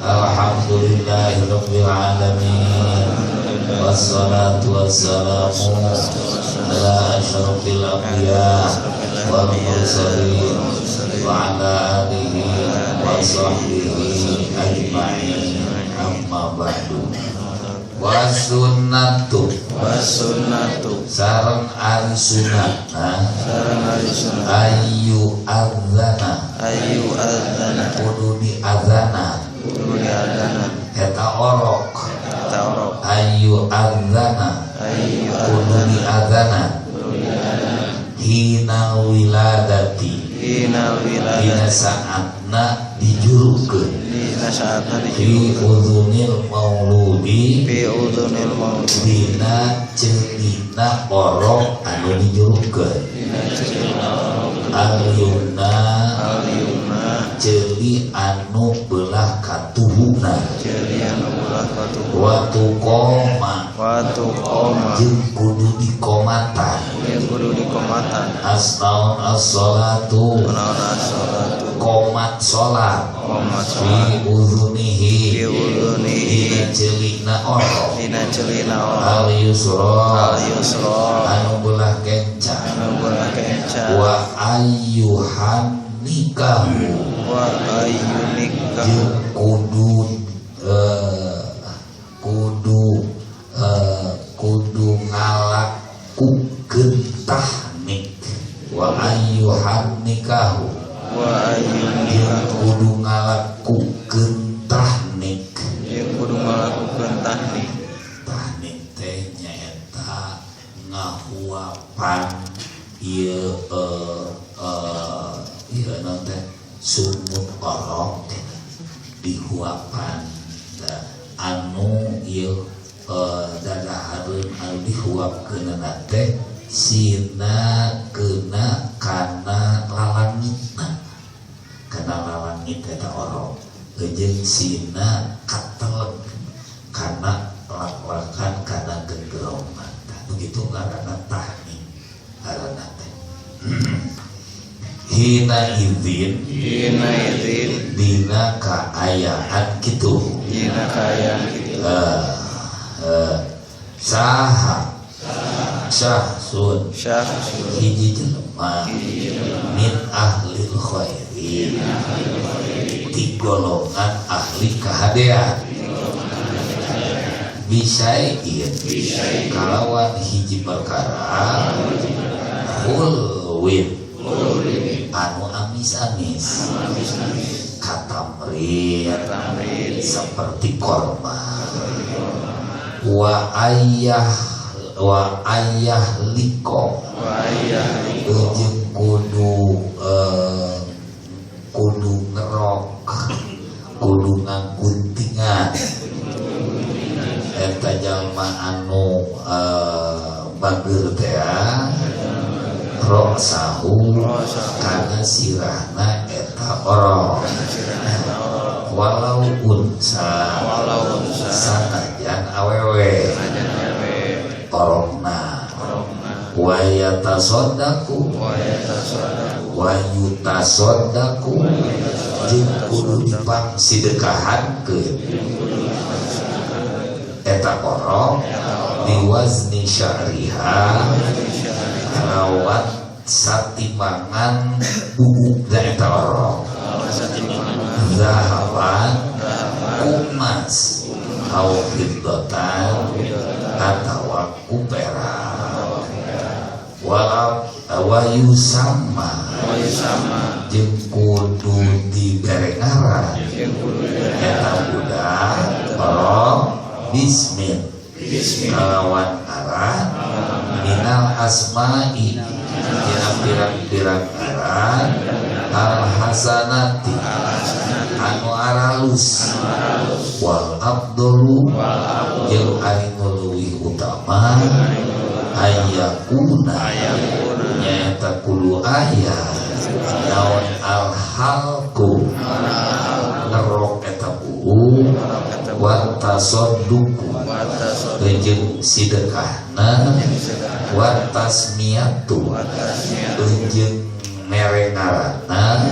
Alhamdulillahirabbil alamin. Wassalatu wassalamu ala asyrafil anbiya wal mursalin wa ala alihi wa sahbihi ajma'in. Amma ba'du. Wasunnatu wasunnatu sareng ari sunatna sareng ari sunat ayu adzana ayu adzana kudu diadzana kudu diadzana eta orok eta orok ayu adzana ayu kudu diadzana hina wiladati hina wiladati dina saatna dijurukeun dina saatna fi dijurukeun udhunil mauludi fi udhunil mauludi dina ceulina orok anu dijurukeun dina ceulina orok al-yumna al-yumna ceuli anu belah katuhuna ceuli anu belah katuhuna watu koma watu koma jeung kudu dikomatan jeung kudu dikomatan asnaun as-salatu naon as-salatu komat salat komat fi salat udhunihi fi udhunihi dina ceulina orok dina ceulina orok al-yusra al yusra anu belah kenca anu belah kenca wa ayyuhan nikahu wa ayyunika jeung kudu kudu kudu ngalakukeun tahnik wa ayyuhan nikahu wa jeung ayyunika kudu ngalakukeun tahnik jeung kudu ngalakukeun tahnik tahnik teh nyaeta ngahuapan ieu ieu naon teh sumut orok dihuapan da anu ieu dadahareun anu dihuapkeunana teh sina keuna kana lalangitna kana lalangit eta orok jeung sina kateleg kana lak-lakan kana gendrongan. Tah begitu ngaranna tahnik ngaranna teh hina idzin hina idzin dina kaayaan kitu dina kaayaan kitu saha syahsun syahsun hiji jelema min ahlil khairi ti golongan ahli kahadean bisain kalawan hiji perkara khulwin anu amis-amis katamrin seperti korma wa ayah liko jeung kudu kudu ngerok kudu ngaguntingan eta jalma anu bageur teh roksahu kana sirahna eta orok walau unsa sanajan awewe orokna wa yatasaddaqu wa yutasaddaqu jeung kudu dipangsidekahankeun eta orok diwazni sya'riha rawat satimbangan bubuk da eta orok zahaban kumas au fiddatan atawa ku perak wa yusamma jeung kudu dibere ngaran eta budak orok bismin kalawan aran minal asma'i dina pirang-pirang aran al hasanati anu aralus wal abdulu jeung ari nu leuwih utama ayakuna nyaeta kudu aya naon al halqu ngerok eta buuk wa tasadduqu jeung sidekahna wa tasmiyatu jeung mere ngaranna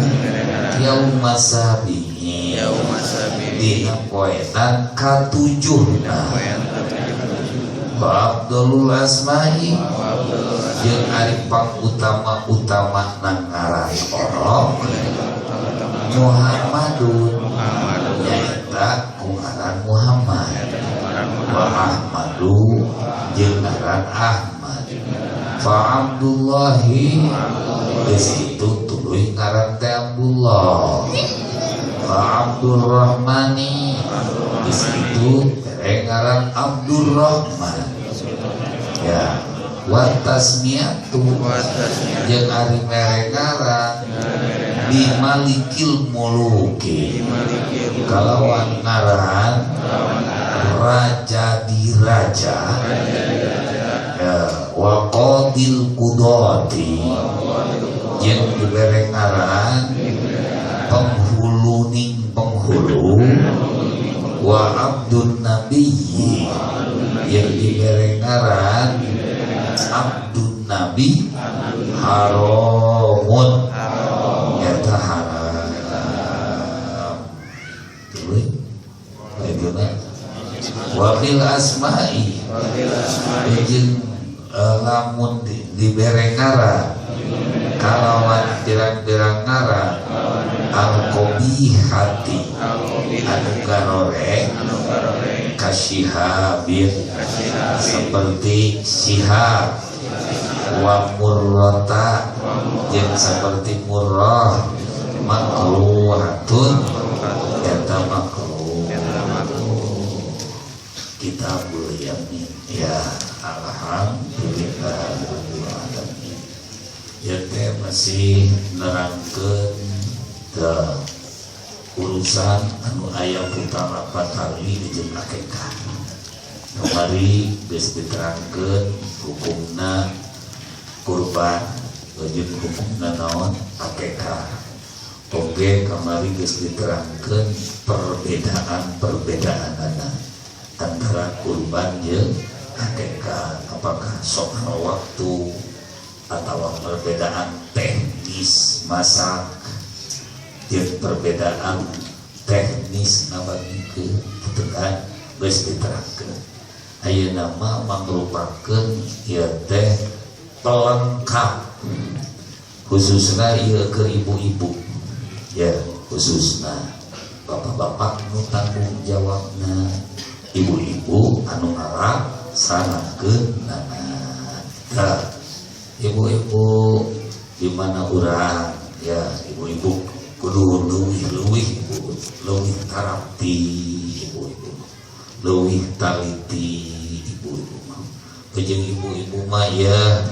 yauma sabihi Dina poenan katujuhna. Wa afdhalul asma'i jeung ari pangutama-utama na ngaran orok Muhammadun nyaeta ku ngaran Muhammad. Wa Ahmadu jeung ngaran Ahmad. Fa Abdullahi geus kitu tuluy ngaran teh Abdullah. Fa Abdurrahmani geus kitu tere ngaran Abdurrahman. Ya, wa tasmiyatu jeung ari mere ngaran bi malikil muluki kalawan ngaran raja diraja, ya, wa qadil qudati jeung dibere ngaran penghulu ning penghulu, wa abdun nabiyyi yang dibere ngaran abdun nabi haramun eta haram. Tuluy ayeuna wa fil asma'i jeung lamun dibere ngaran kalawan pirang-pirang ngaran al-qabihati anu garore kasyihabin seperti syihab, wa murrata jeung seperti murrah makruhatun eta makruh. Kitabul Yamin ya, alhamdulillah alamin. Ya teh masih nerangkeun urusan anu aya putara patali jeung akekah. Kamari geus diterangkeun hukumna kurban jeung hukumna naon akekah. Oge kamari geus diterangkeun perbedaan-perbedaanana antara kurban jeung akekah, apakah soal waktu atau perbedaan teknis masak jeung perbedaan teknis ngabagikeun kitu kan geus diterangkeun. Ayeuna mah mangrupakeun ieu teh pelengkap khususna ieu keur ibu-ibu ya, khususna bapak-bapak nu tanggung jawabna, ibu-ibu anu ngalaksanakeun. Tah, ibu-ibu di mana urang ya, ibu-ibu kudu leuwih-leuwih, ibu leuwih tarapti, ibu-ibu leuwih taliti, ibu-ibu mah. Jeung ibu-ibu mah ya,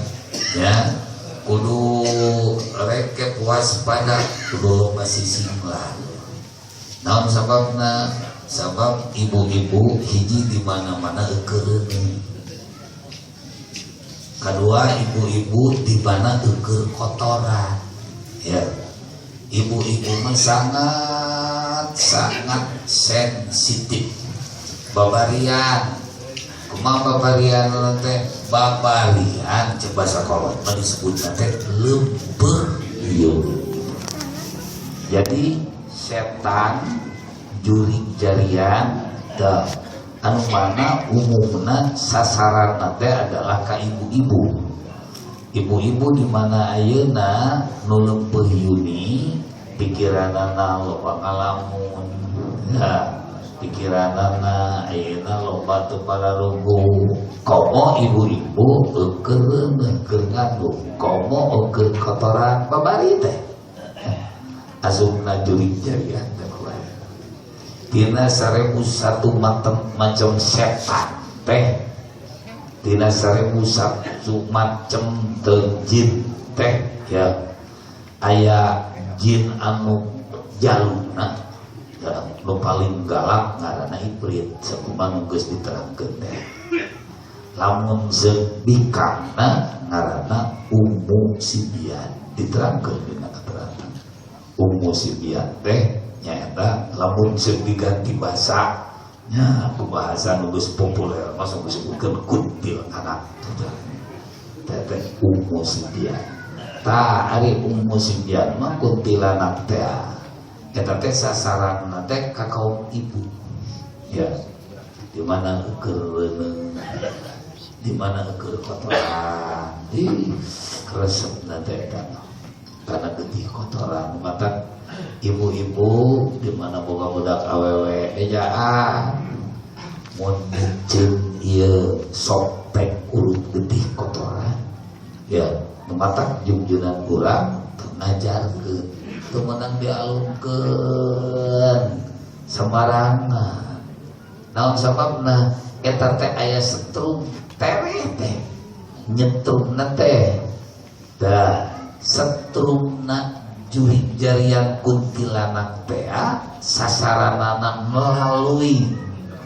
ya kudu rekep waspada, kudu masih singlah. Naon sababna? Sabab ibu-ibu hiji di mana-mana eukeun. Kedua, ibu-ibu di mana eukeun kotoran. Ya. Ibu-ibu mah sangat sangat sensitif. Babarian. Kumaha babarian teh? Babarian cek basa kolot mah disebutna teh leumpeur ieu. Jadi setan jurig jarian teh anu mana umumna sasaran teh adalah ka ibu-ibu. Ibu-ibu di mana ayeuna nu leumpeuh yuni pikiranana loba ngalamun. Ya, pikiranana ayeuna loba teu pararuguh. Komo ibu-ibu eukeun keur ngandung, komo eukeun kotoran babari teh. Asupna jurig jarian teh babari. Tina 1001 macam setan teh, tina 1001 macam jin teh ya, aya jin anu jaluna nu paling galak ngaranna ifrit, sakumaha nu geus diterangkeun teh. Lamun zeuk bikangna ngaranna Ummu Sibian, diterangkeun dina keterangan. Ummu Sibian teh nyaeta lamun zeuk diganti bahasa nya ku bahasa nu geus populer mah sok disebutkeun kuntil anak teh teh Ummu Sibian. Tah ari Ummu Sibian mah kuntilanak teh Eta teh sasaranna teh ka kaum ibu. Ya. Di mana keur reuneuh, di mana keur kotoran. Ih, resepna teh eta. Karena getih kotoran mata ibu-ibu di mana boga budak awewe ejaan mun jeung ieu sopek urut getih kotoran ya matak jungjunan urang teu ngajarkeun teu meunang dialungkeun sembarangan. Naon sababna eta teh aya setrum tereh teh nyetrumna teh dah setrumna jurig jariang kuntilanak teh sasaranana melalui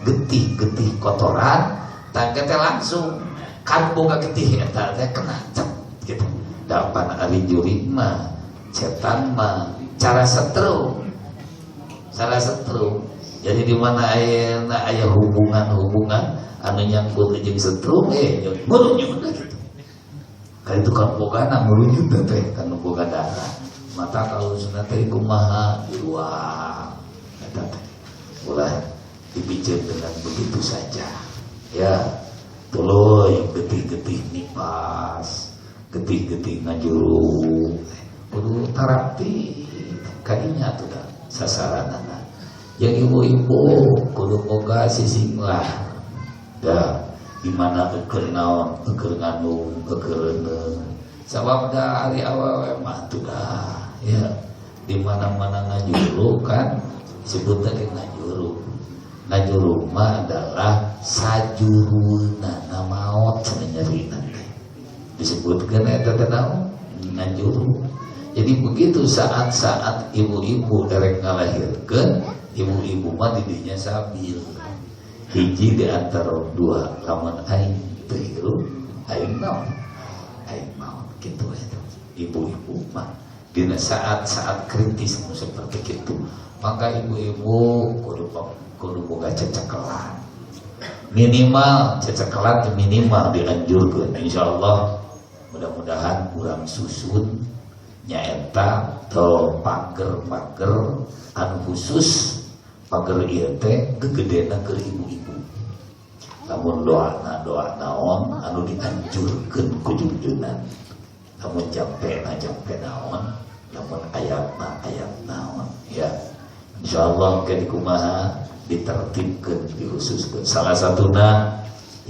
getih-getih kotoran tangke teh langsung kan boga getih eta teh kena cet gitu. Dapan ari jurig mah cetan mah cara setrum. Cara setrum. Jadi di mana ayeuna aya hubungan-hubungan anu nyangkut jeung setrum ngurunyut gitu. Ka itu kan bogana ngurunyut teh kan boga darah. Mata kalau sunat teh kumaha diruang eta teh. Ulah dipijeun dengan begitu saja. Ya, tuluy getih-getih nipas, getih-getih ngajuru. Kudu tarapti kadinya atuh da sasaranana. Yang ibu-ibu kudu boga sisinglah. Da di mana eukeun naon, eukeun ngandung, eukeun reuneuh. Sabab da ari awewe mah tuh dah ya di mana-mana ngajuru kan sebutna ge ngajuru. Ngajuru mah adalah sajuruna maot cenah nyerina teh. Disebutkeun eta teh naon? Ngajuru. Jadi begitu saat-saat ibu-ibu erek ngalahirkeun, ibu-ibu mah di dinya sabil. Hiji di antara dua lamun aing teu hirup, aing naon? Aing maot kitu eta. Ibu-ibu mah dina saat-saat kritis nu seperti kitu, maka ibu-ibu kudu boga cecekelan. Minimal cecekelan minimal dianjurkeun. Insyaallah mudah-mudahan urang susun nyaeta to pager-pager anu khusus pager ieu teh gegedena keur ibu-ibu. Lamun doana doa naon anu dianjurkeun ku junjunan. Lamun jampena jampe naon, lamun ayatna ayat naon ya. Insyaallah ke dikumaha ditertibkeun dikhususkeun. Salah satuna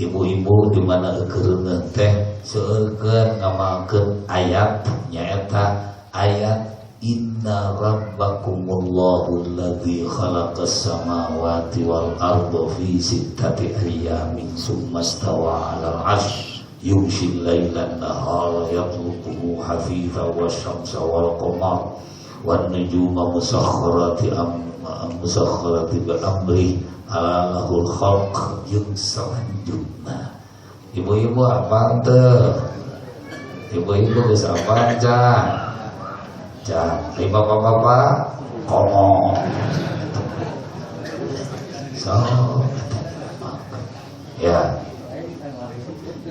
ibu-ibu di mana eukeun teh seueurkeun ngamalkeun ayat nyaeta ayat Inna rabbakumullahu alladzi khalaqas samawati wal arda fi sittati ayyamin tsumma stawa 'alal 'arsy yughshil laila nahara yatlubuhu hafitha wasyamsa wal qamar wan nujuma musakharati musakharati bi amri ala lahul khalq jeung salanjutna. Ibu-ibu apal teu? Ibu-ibu geus apal can? Can. Ai bapak-bapak komo. So, ya.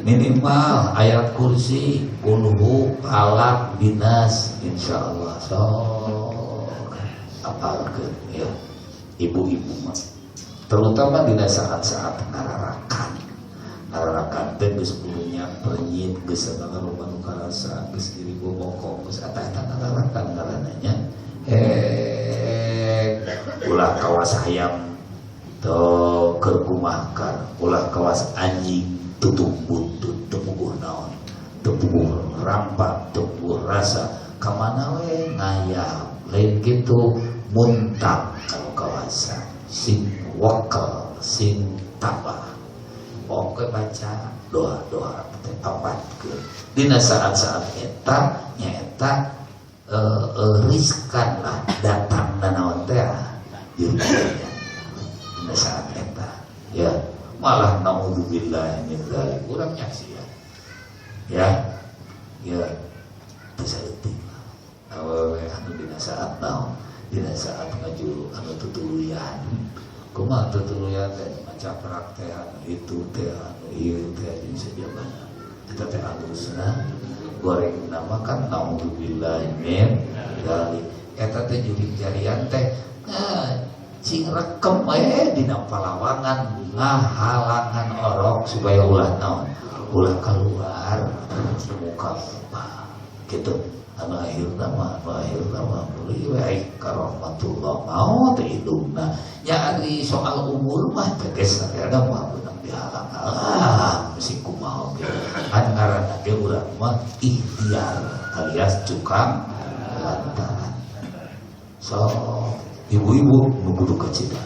Minimal ayat kursi, kulhu, falaq, binas, insyaallah. So, apalkeun ya. Ibu-ibu mah terutama dina saat-saat ngararakan. Ngararakan teh geus bulunya penyit, geus sagala rupa nu karasa, geus diri bobokong, geus eta-eta ngararakan ngaranna nya. Ulah kawas hayam teu keur kumahkan, ulah kawas anjing tutup buntut, teu puguh naon, teu puguh rampak, teu puguh rasa, ka mana we ngayap, lain kitu muntah kalau kawasa, sing wakal, sing tabah. Oke baca doa-doa teh apatkeun. Dina saat-saat eta nyaeta riskan lah datang naon teh dina saat eta ya malah naudzubillah min dzalik urang nyaksian ya ya teu saeutik awewe anu dina saat naon dina saat ngajuru anu tutuluyan kumaha tutuluyan teh maca praktek anu itu teh anu ieu teh jeung sajabana eta teh alusna goreng nama kan naudzubillah min dzalik Eta teh jurig jarian teh cing rekem we dina palawangan ngahalangan orok supaya ulah naon ulah keluar muka gitu. Anu akhirna mah meuli we karahmatullah maot teh indungna nya ari soal umur mah teh geus ada mah beunang dihalang-halang mesti kumaha ge kan ngaranna ge urang mah ikhtiar alias cukang lantaran. So ibu-ibu nu kudu kacida,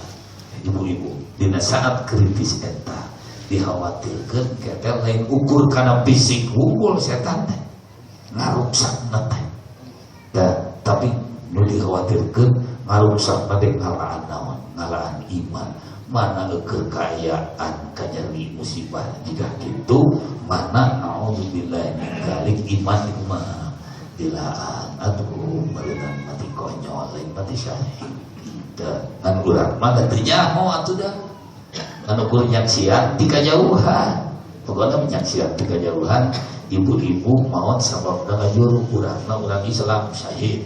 ibu-ibu dina saat kritis eta dikhawatirkeun ketel lain ukur kana fisik wungkul setan teh ngaruksakna teh. Tapi nu dikhawatirkeun ngaruksakna teh ngalaan naon, ngalaan iman. Mana eueuh kaayaan kanyeri musibah jika kitu, mana naudzubillah min dzalik iman kumaha dilaan atuh meureunang mati konyol lain mati syahid. Ngan urang mah teu nyaho atuh da. Anu ukur nyaksian ti kajauhan. Pokona menyaksian ti kajauhan ibu-ibu maot sababna ngajuru urangna urang Islam syahid.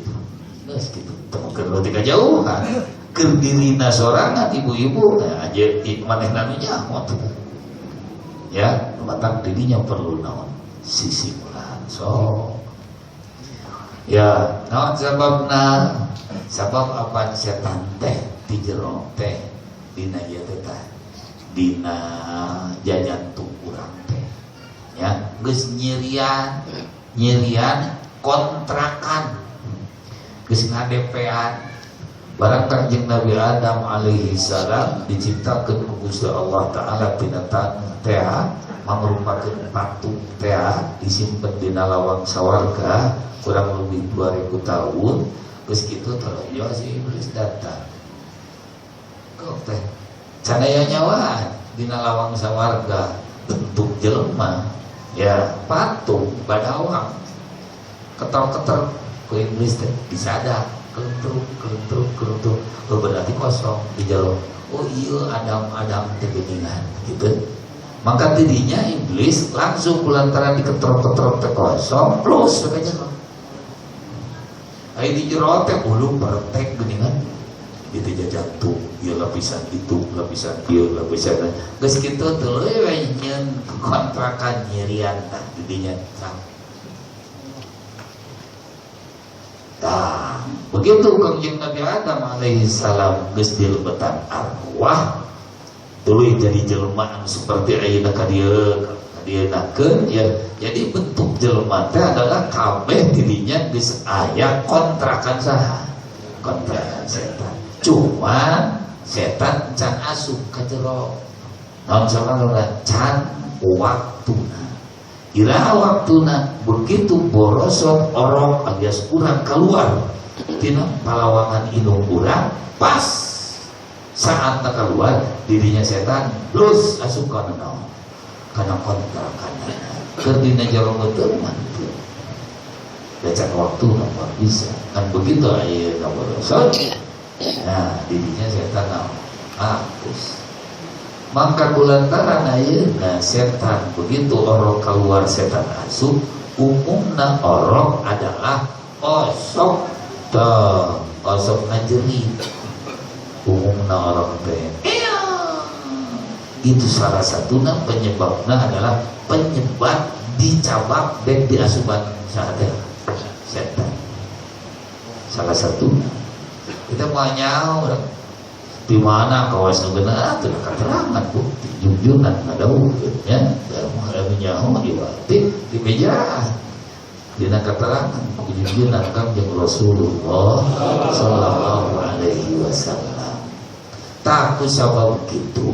Geus kitu teu keur ti kajauhan. Keur dirina sorangan ibu-ibu aja manehna nu nyaho atuh. Ya, batang dirinya perlu naon sisi mulahan sok. Ya, naon sababna? Sabab apa setan teh di jero teh dina ieu teh tah dina jajantung urang teh. Ya, geus nyirian, nyirian kontrakan. Geus ngadepean. Barang Kanjeng Nabi Adam alaihi salam diciptakeun ku Gusti Allah Taala tina taneuh teh mangrupakeun patung teh disimpen dina lawang sawarga kurang lebih 2000 tahun. Geus kitu tuluy si iblis datang. Kok teh can aya nyawaan dina lawang sawarga bentuk jelema ya patung badawang ketor-ketor ku iblis teh disadak kelentruk kelentruk kelentruk, oh berarti kosong di jero. Oh iya Adam teh geuningan gitu. Maka tidinya iblis langsung kulantaran diketrok-ketrok teh kosong plus ka jero. Ai di jero teh ulu pertek geuningan di teh jantung ieu lapisan itu lapisan ieu lapisan geus kitu tuluy we nyeun kontrakan nyirian tah didinya. Tah begitu Kangjeng Nabi Adam alaihi salam geus dilebetan arwah tuluy jadi jelema anu seperti ayeuna ka dieu kadienakeun ya. Jadi bentuk jelema teh adalah kabeh dirinya geus aya kontrakan saha? Kontrakan setan. Cuman setan can asup ka jero. Naon sababna? Can waktuna. Iraha waktuna begitu borosot orok alias urang keluar tina palawangan indung urang pas saatna keluar dirinya setan terus asup kana naon? Kana kontrakanana. Keur dina jero beuteung mah teu. Da can waktuna mah bisa. Kan begitu ayeuna borosot. Nah, dirinya setan naon? Hapus. Maka kulantaran ayeuna setan begitu orok keluar setan asup, umumna orok adalah osok teh, osok ngajeri. Umumna orok teh. Itu salah satunya penyebabnya adalah penyebab dicabak dan diasupan saat setan. Salah satunya. Kita mau nyaur di mana kawas nu geuna teu keterangan bukti jujurna ngadawuhkeun nya da moal nyaho diwati di meja dina keterangan jujurna Kangjeng Rasulullah sallallahu alaihi wasallam. Tah ku sabab kitu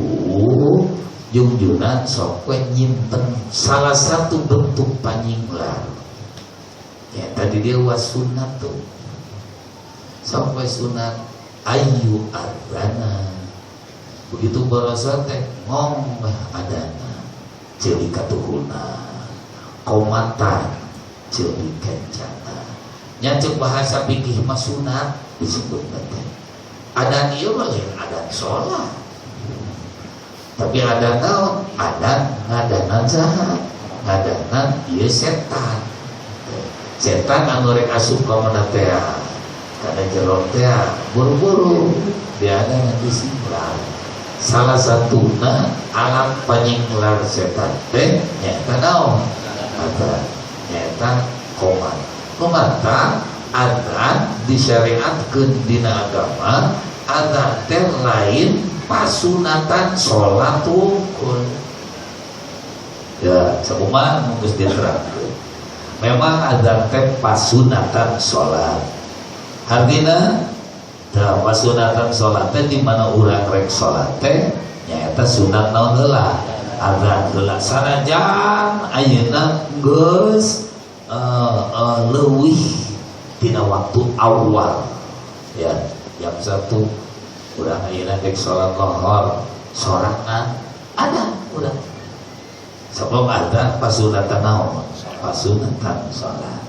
jungjunan sok we nyimpen salah satu bentuk panyinglar ya tadi dia wasunat tuh sok we sunat ayu adzana begitu barasa teh ngong adana ceuli katuhuna komatan ceuli kencana nya ceuk bahasa fikih mah sunat disebut teh adan ieu mah lain adan salat tapi adan naon adan ngadanan saha ngadanan ieu setan setan anu rek asup ka mana teh. Karena jero teh buru-buru diadanan disinglar. Salah satuna alat panyinglar setan teh nyaeta naon? Adzan. Nyaeta qomat. Kumata adzan disyariatkeun dina agama, adzan teh lain pasunatan salat wungkul. Ya, sakumaha geus diterangkeun. Memang adzan teh pasunatan salat. Artina tah pasunatan salat teh di mana urang rek salat teh nyaeta sunat naon heula? Adzan heula. Sanajan ayeuna geus leuwih tina waktu awal. Ya, jam 1 urang ayeuna rek salat lohor sorangan ada urang. Sebab adzan pasunatan naon? Pasunatan salat.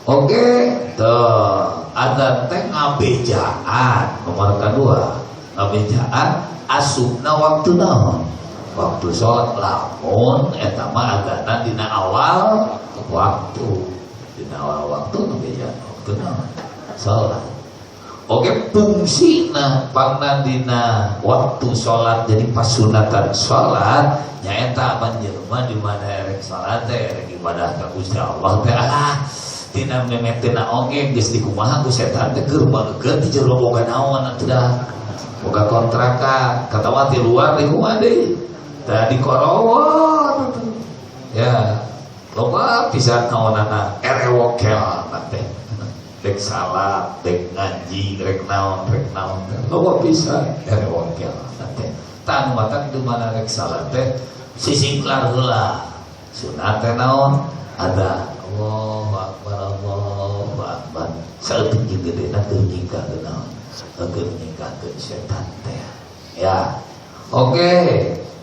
Oke, tuh adzan teh ngabejaan nomor kedua. Ngabejaan asupna waktu naon? Waktu salat. Lamun eta mah adzanna dina awal waktu. Dina awal waktu ngabejaan waktu naon? Salat. Oke, fungsina pangna dina waktu salat jadi pasunatan salat nyaeta panjelema di mana erek salat teh erek ibadah ka Gusti Allah teh alah tina memetina oge geus dikumaha ku setan teh keur bageun di jero boga naon atuh dah boga kontrakan katawa ti luar di kumaha deui tah dikorowot atuh ya loba pisan naonana erewokel teh rek salat rek ngaji rek naon loba pisan erewokel teh tah nu matak di mana rek salat teh sisingklar heula sunat teh naon ada Allahu Akbar Allahu Akbar saeutik jeung gedena teu nyingkahkeun naon keur nyingkahkeun setan teh ya. Oke,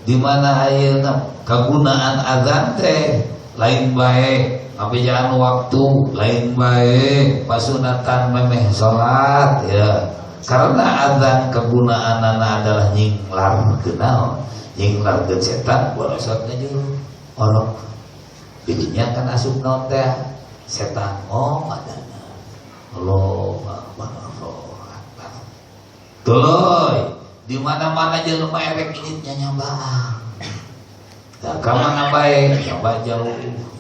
di mana ayeuna kagunaan azan teh lain bae ngabejaan waktu, lain bae pasunatan memeh salat ya. Karena azan kegunaanana adalah nyinglarkeun naon? Nyinglarkeun setan borosot ngajuru orok. Jadinya kan asup naon teh setan oh adana. Allahu Akbar Allahu Akbar. Tuluy di mana-mana jelema erek indit nyanyambaan. Nah, ka mana bae nyamba jauh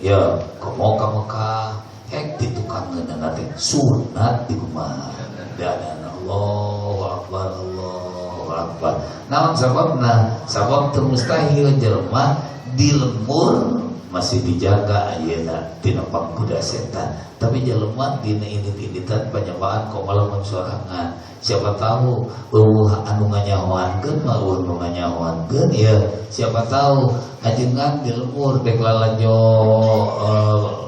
ya komo ka Mekah hek di tukang ngeunana teh sunat di kumaha diadana Allahu Akbar Allahu Akbar. Naon sababna? Sabab teu mustahil jelema di lembur masih dijaga ayeuna tina pangkuda setan. Tapi jelema dina indit-inditan panyambaan komo lamun sorangan. Siapa tahu eueuh anu nganyahoankeun mah eueuh nu nganyahoankeun ya. Siapa tahu ajengan di lembur dek lalajo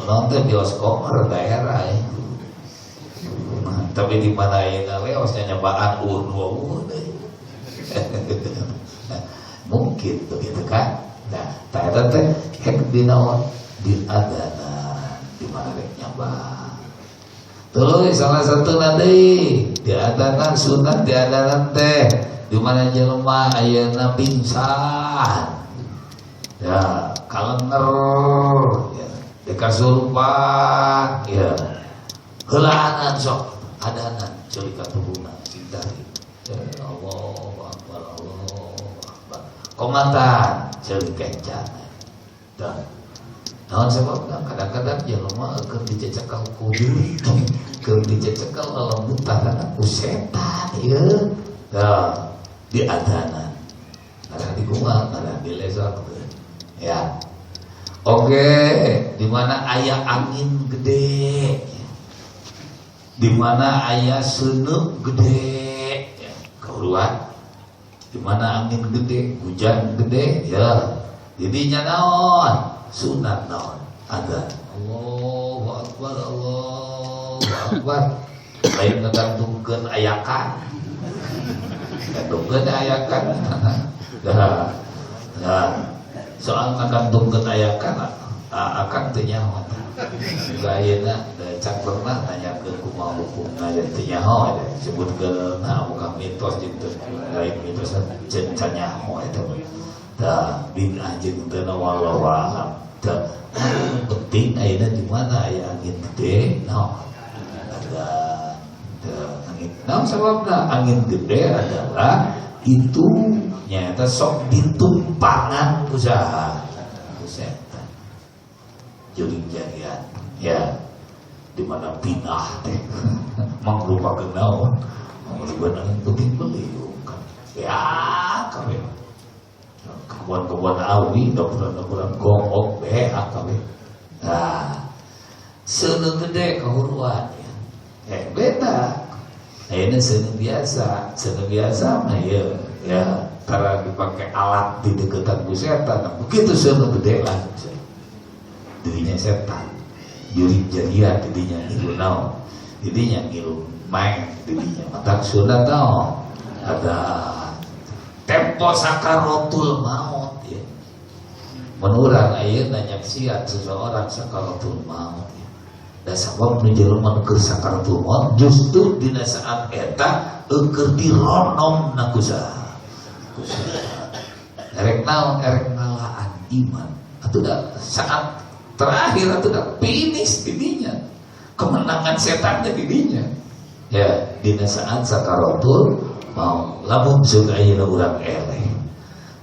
naon teh bioskop daerah ya. Nah, tapi di mana ayeuna leos nyambaan eueuh dua eueuh deui. Mungkin begitu kan? Nah, tah eta teh hek dinaon di adana di mana rek nyambaan. Tuluy salah satu deui di adanan sunat di adanan teh di mana jelema ayeuna pingsan. Ya, kalenger ya, dikasurupan ya. Heulaanan sok adanan ceuli katuhuna sing dari. Ya Allahu Akbar Allahu Akbar. Komatan ceuli kencana. Dah. Naon sebabna kadang-kadang jelema keur dicecekal ku duit, keur dicecekal lelembutana ku setan ieu. Dah diadanan. Ngarah di kumaha, ngarah dilesorkeun. Ya. Oke, di mana aya angin gede. Di mana aya seuneu gede, ya, keluar. Di mana angin gede, hujan gede, ya. Jadinya naon? Sunat naon? Adzan. Allahu Akbar, Allahu Akbar. Lain ngagantungkeun ayakan. Ngagantungkeun ayakan. Nah, nah, soal ngagantungkeun ayakan akan teu nyaho. Ayeuna can pernah nanyakeun kumaha hukumna dan teu nyaho disebutkeun nah bukan mitos jeung teu lain mitos can nyaho eta. Tah bid'ah jeung teu wallahu a'lam. Tah penting ayeuna di mana aya angin gede naon? Ada. Angin. Nah, sebabna angin gede adalah itu nyata sok ditumpangan ku saha? Ku setan. Juring jarian ya di mana pindah teh mangrupakeun naon? Mangrupakeun angin puting beliung kan. Ya kabeh. Kebun-kebun awi, dapur-dapuran gongok beak kabeh. Nah, seuneu gede kahuruan ya. Beda. Ayeuna seuneu biasa mah ieu ya tara dipakai alat di deketan ku setan. Nah, begitu seuneu gede lah dirinya setan. Juring jarian didinya ngilu naon? Didinya ngilu main didinya matak sunat naon? Ada tempo sakaratul maut ya. Menurang ayeuna nyaksian seseorang sakaratul maut ya. Da sabab nu jelema nu keur sakaratul maut justru dina saat eta keur dironom na ku saha? Ku saha. Erek naon? Erek ngalaan iman. Atuh da saat terakhir atuh da finish didinya. Kemenangan setan teh didinya. Ya, dina saat sakaratul maut. Lamun seung ayeuna urang eleh.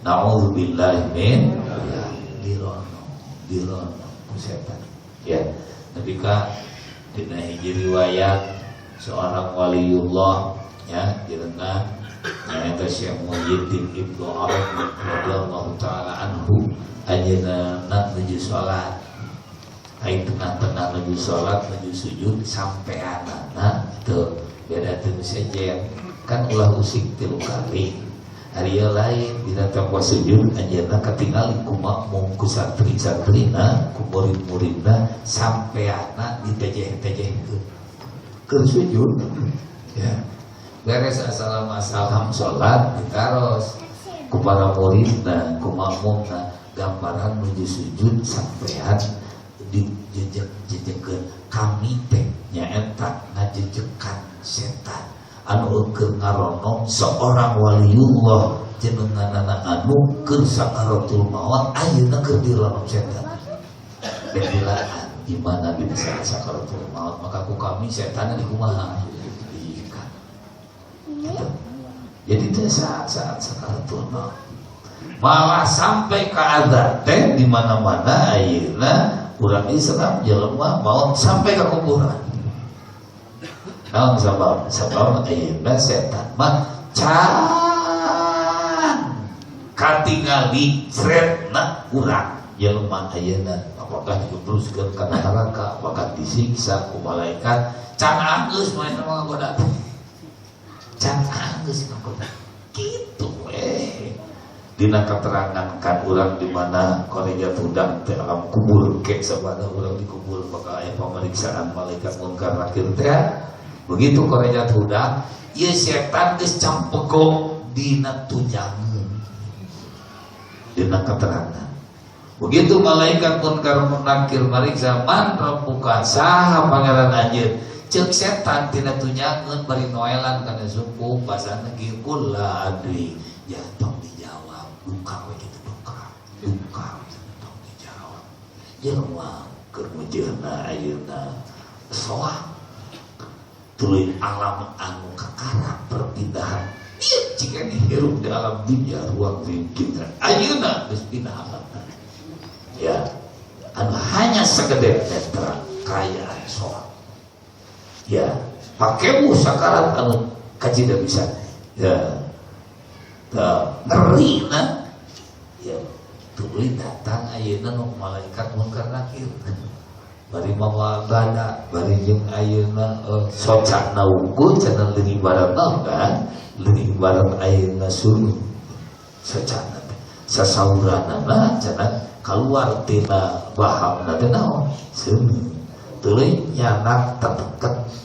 Nauzubillahi min ya dirono, dirono ku setan. Ya, nepi ka dina hiji riwayat seorang waliullah ya jenengna nyaeta Syekh Muhyiddin Ibnu Arabi radhiyallahu taala anhu anjeunna nuju salat. Aing tengah-tengah nuju salat, nuju sujud sampeanana teu beda teu sejen kan ulah usik 3 kali. Ari ieu lain dina tempo sujud anjeunna katingali ku makmum ku santri-santrina ku murid-muridna sampeanna ditejeh-tejehkeun keur sujud ya. Beres assalamualaikum salat ditaros ku para muridna ku makmumna gambaran nuju sujud sampean dijejek-jejekkeun kami teh nyaeta ngajejekan setan anu keur ngaronom seorang waliullah jenenganana anu keur sakaratul maut ayeuna keur dironom setan. Bebelaan imana dina sakaratul maut maka ku kami setan dikumaha diikat. Gitu. Jadi teh saat-saat sakaratul maut malah sampai ke adat teh di mana-mana ayeuna urang Islam jelema maut sampai ke kuburan. Naon sabab? Sabab ayeuna setan mah can katingali sretna urang jelema ayeuna apakah dikebruskeun kana neraka, apakah disiksa ku malaikat, can anggeus manehna mah ngagoda. Can anggeus ngagoda. Kitu we. Dina keterangan kan urang di mana koreja tudang teh alam kubur ke sabada urang dikubur bakal aya pemeriksaan malaikat munkar nakir teh. Begitu koreja tudang ieu setan geus campego dina tunjangeun. Dina keterangan. Begitu malaikat munkar nakir mariksa man rabbuka saha pangeran anjeun. Ceuk setan tina tunjangeun bari noelan kana suku basana gikul la adri ya tong dijawab duka we kitu duka duka tong dijawab jelema keur mujeuhna ayeuna soah tuluy alam anu kakara perpindahan ieu jika hirup di alam dunia ruang lingkungan ayeuna geus pindah alam ya anu hanya segede netra kayaan soah ya pakemu sakarat anu kacida bisa ya ngeri na ya tuluy datang ayeuna nu malaikat munkar nakir bari mawa gada bari jeung ayeuna socana unggul cenah leuwih barat kan leuwih barat ayeuna suluh socana teh sasauranana cenah kaluar tina bahamna teh naon seuneu tuluy nyanak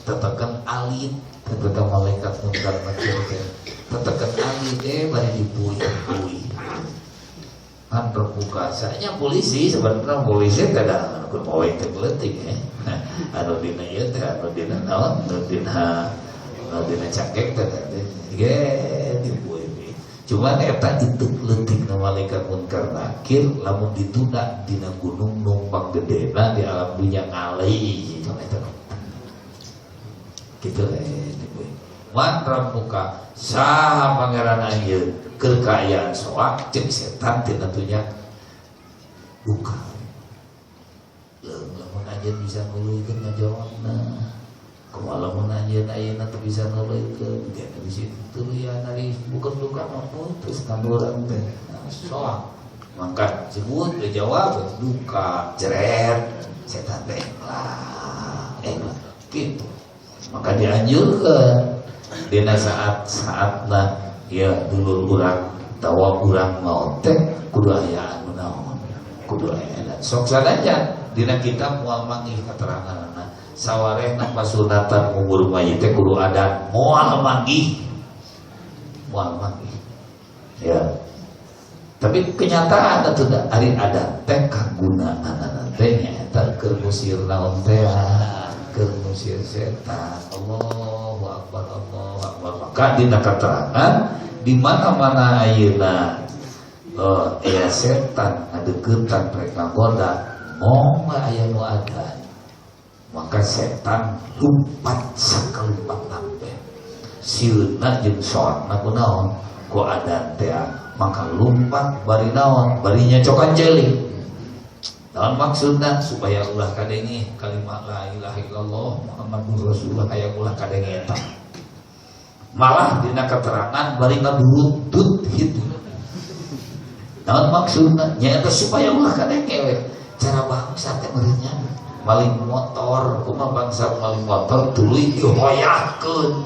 teteken alit teteken malaikat munkar nakir teh teteken alit teh bari dipuih-puih kan terbuka saya polisi sebenarnya polisi tidak anu poe teh leutik ya anu dina ieu teh anu dina naon anu dina cangkek teh ge dipuih cuman eta itu leutik na malaikat munkar nakir lamun ditunda dina gunung numpang gedena di alam dunia ngalih gitu eta gitu Man rabbuka saha pangeran anjeun keur kaayaan soak cek setan tina dunya duka. Lamun anjeun bisa nuluykeun ngajawabna. Kumaha lamun anjeun ayeuna teu bisa nuluykeun dia bisa tuluyan ari bukan duka mah putus kanurang teh. Nah, soak maka sebut dijawab duka jeret setan teh lah gitu. Maka dianjurkan dina saat-saatna ya dulur urang tawa urang maot teh kudu aya anu naon kudu aya sok sanajan dina kitab moal manggih keteranganna sawarehna pasunatan ngubur mayit teh kudu adan moal manggih ya. Tapi kenyataan atuh da ari adan teh kagunaanana teh nyaeta keur ngusir naon teh keur ngusir setan. Allahu akbar Allahu akbar. Maka dina keterangan di mana-mana ayeuna aya setan ngadeukeutan rek ngagoda mong aya nu adan maka setan lumpat sakalumpat teh sieunna jeung soatna kunaon ku adan teh maka lumpat bari naon bari nyacokan jeli. Naon maksudna supaya ulah kadenge kalimat la ilaha illallah Muhammadur Rasulullah aya ulah kadenge eta. Malah dina keterangan bari ngadurut gitu. Naon maksudna nyaeta supaya ulah kadenge we. Cara bangsa teh meureunnya maling motor kumaha bangsa maling motor tuluy dihoyahkeun.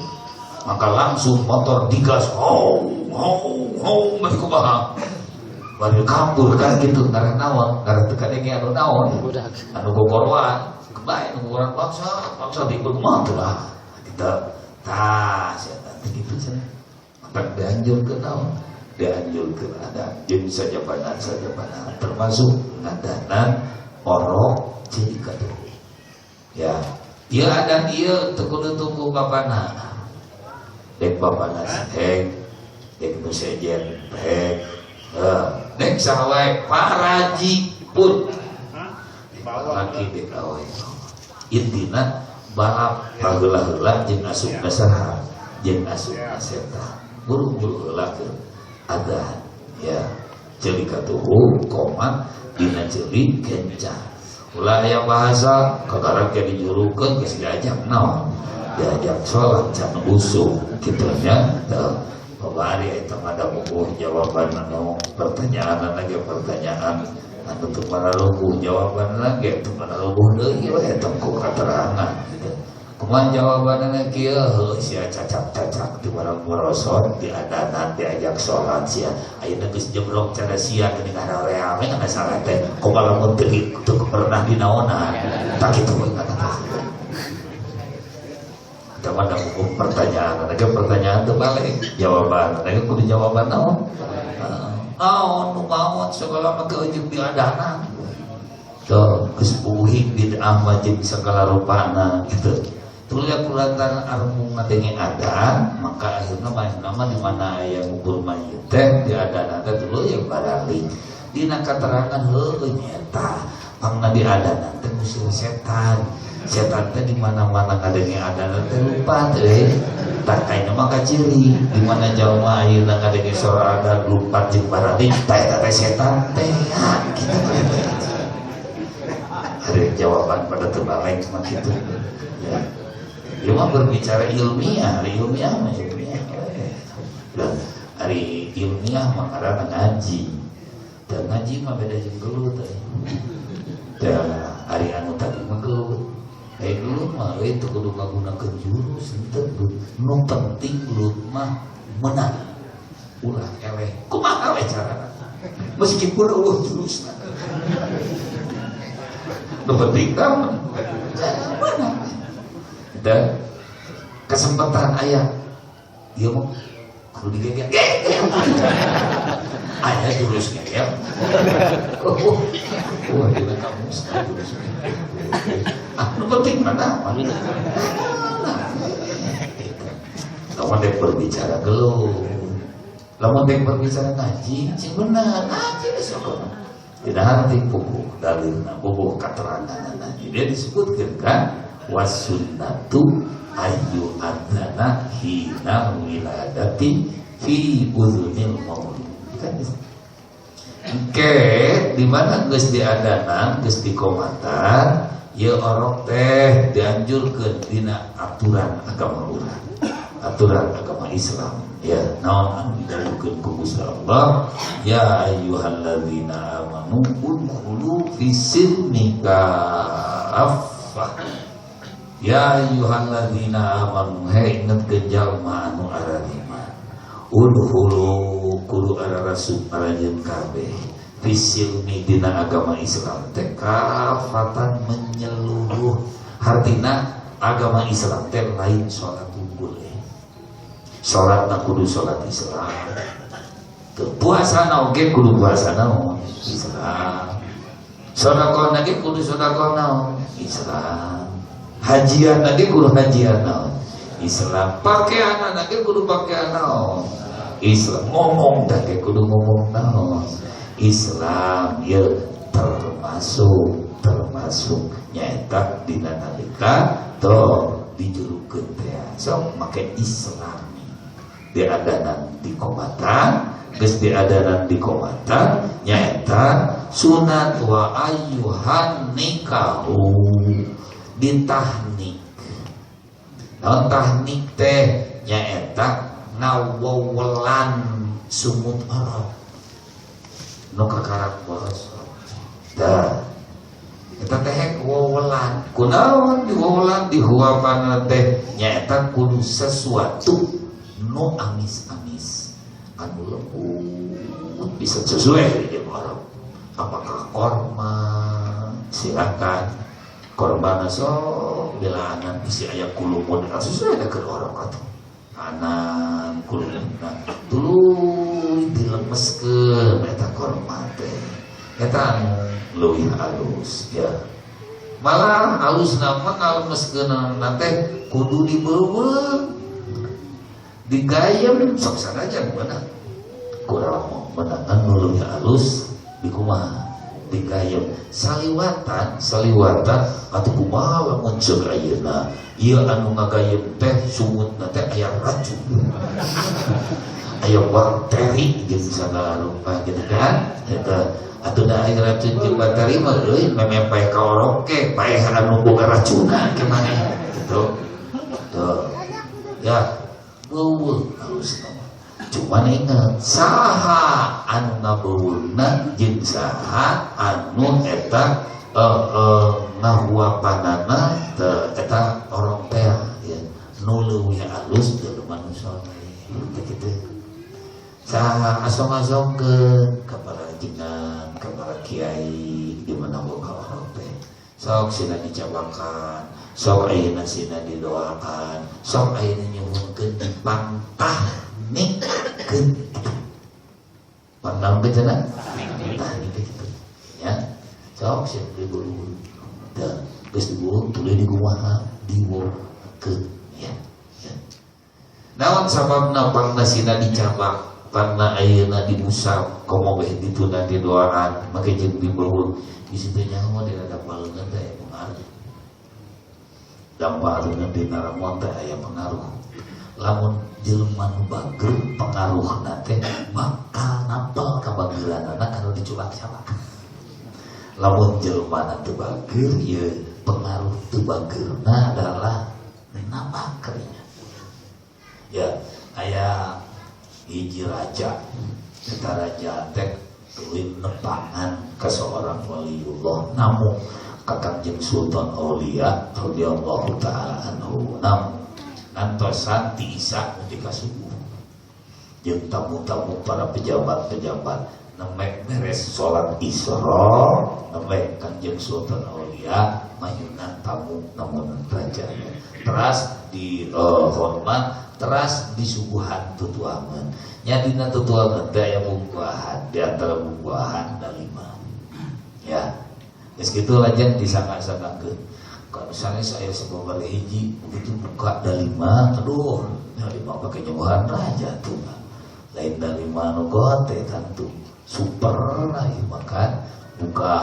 Maka langsung motor digas ho ho ho bari kumaha bari kabur kan gitu ngarah naon ngarah teu kadenge anu naon anu gogoroan kebae nu gogoroan bangsa bangsa diikut kumaha teh lah kita tah sia teh kitu cenah maka dianjurkeun naon dianjurkeun ada jeung sajabana sajabana termasuk ngadanan orok ciri katuh ya ieu adan ieu teu kudu tunggu bapana dek bapana hek dek nu sejen hek dek saha wae paraji pun laki dek awe intina balap baheula-heula jeung asup ka saha jeung asup ka setan buru-buru heula ke adan ya ceuli katuhu komat dina ceuli kenca ulah aya bahasa kagarak ge dijurukeun geus diajak naon diajak sholat can usum kitu nya babari eta mah da buku jawaban anu pertanyaan lagi pertanyaan anu teu paraluguh jawaban lagi teu paraluguh deui we eta ku katerangan kitu kumaha jawabanna kieu heuh sia cacak-cacak di barang merosot diadanan diajak sholat sia ayeuna geus jebrok cara sia geuning haream we kana salah teh kumaha lamun teu pernah dinaonan tah kitu we kata. Kita pada hukum pertanyaan, ada pertanyaan itu balik jawaban, ada kudu jawaban naon, naon, nu maot segala mah jeung diadana, tuh geus puguhing bid'ah mah jeung segala rupana gitu. Tuluy kulantaran armung ngadenge adan, maka akhirna nama di mana aya ngubur mayit teh diadana teh tuluy yang baralik. Dina katerangan heueuh nyata, pangna diadana teh ngusir setan. Setan teh di mana-mana ngadenge adana teh lupa teh. Tak kaina mah kaciri, di mana jalma ayeuna ngadenge sora adan lumpat jeung baralik, tah eta teh setan teh. Kitu teh. Ada jawaban pada terbalik mah kitu. Ya. Ieu mah berbicara ilmiah, ari ilmiah mah ilmiah. Dan ari ilmiah mah karana ngaji. Dan ngaji mah beda jeung gelut teh. Da ari anu tadi mah gelut. Dulu mah itu kudu ngagunakeun jurus henteu nu penting gelut mah menang ulah eleh kumaha we carana meskipun eueuh jurusna nu penting tah menang dan kesempatan aya ieu mah kudu digeger aya jurus geger wah dina kamus jurus ah, nu penting mana? Lamun dek berbicara geluh, lamun dek berbicara ngaji, sing bener ngaji geus sok. Tidak hati puguh dalilna, puguh kateranganna. Dia disebutkeun kan Wasunnatu ayu adzana hina wiladati fi udhunil maulud. Kan engke di mana geus diadanan geus dikomatan ieu orok teh dianjurkeun dina aturan agama urang, aturan agama Islam ya. Naon anu didawuhkeun ku Gusti Allah, ya ayyuhalladzina amanu udkhulu fis-silmi kaffah. Ya ayyuhalladzina amanu, hei ingetkeun jalma anu arariman, udkhulu kudu ararasup aranjeun kabeh fisilmi dina agama Islam teh kafatan menyeluruh. Hartina agama Islam teh lain salat unggul, salatna kudu salat Islam, teu puasana oge kudu puasana Islam, sedekahna ge kudu sedekah naon Islam, hajian ge kudu hajian naon Islam, pakaian ge kudu pakaian naon Islam, ngomong ge kudu ngomong naon Islam. Ya termasuk nyaeta dina nalika to dijurukeun teh sok make Islami diadanan di komatan, geus diadanan di komatan nyaeta sunat wa ayyuhan nikahu ditahnik. Naon tahnik teh nyaeta ngawewelan sumut orok nu kakarak boros. Tah eta teh wewelan kunaon diwewelan dihuapan teh nyaeta kudu sesuatu nu amis-amis anu lembut bisa sesuai jeung orok. Apakah korma, silakan korban sok belanan bisi aya kulumud sesuai da keur orok atuh anan kulumudna tuluy dilemeskeun eta korma teh eta anu leuwih alus ya. Malah alusna mah ngalemeskeunna teh kudu dibeubeut digayem sok sanajan beunang kurang menang anu leuwih alus dikumaha digayem saliwatan atuh kumaha lamun ceuk ayeuna ieu anu ngagayem teh sumutna teh aya racun aya bakteri jeung sagala rupa gitu kan eta atuh da aya racun jeung bakteri mah euy meme paeh ka orok ge paeh anu boga racunna ke maneh gitu tuh ya beuweung halus. Cuman ingat saha anu ngabeuweungna jeung saha anu eta ngahuapanana eta orok teh ya nu leuwih alus jelema nu soleh kitu. Saha asong-asongkeun ka para jenengan ka para kiai di mana boga orok teh sok sina dicabakan, sok ayeuna sina didoakan, sok ayeuna nyuhunkeun dipangtah nikkeun pandang ke cenah tah gitu ya. Sok sia diburu teh geus diburu tuluy dikumaha diwokeun ya. Naon sababna pangna sina dicabak, pangna ayeuna diusap komo beh dituna didoaan make jeung diburu bisi teh nyaho dina dampal leungeun teh aya pengaruh, dampal leungeun dina ramon teh aya pengaruh. Lamun jelema nu bager pengaruhna teh bakal nampel ka bageranana kalau diculak-calak. Lamun jelema teu bager ieu pengaruh teu bagerna adalah nambah kerinya. Ya, aya hiji raja, eta raja teh tuluy nepangan ka seorang waliullah namu ka Kangjeng Sultan Aulia radhiyallahu taala anhu. Namu antosan ti isya nepi ka subuh jeung tamu-tamu para pejabat-pejabat nemek beres salat Isra nemek Kangjeng Sultan Aulia mayunan tamu namunan raja teras di hormat teras disuguhan tutuangan nya dina tutuangan teh aya bungkuahan di antara bungkuahan dalima ya geus kitu lajeng disangka-sangkakeun. Kalau misalnya saya sebabari hiji begitu buka dalima, aduh dalima pakai nyuguhan raja tuh lain dalima nu gote tentu super lah makan buka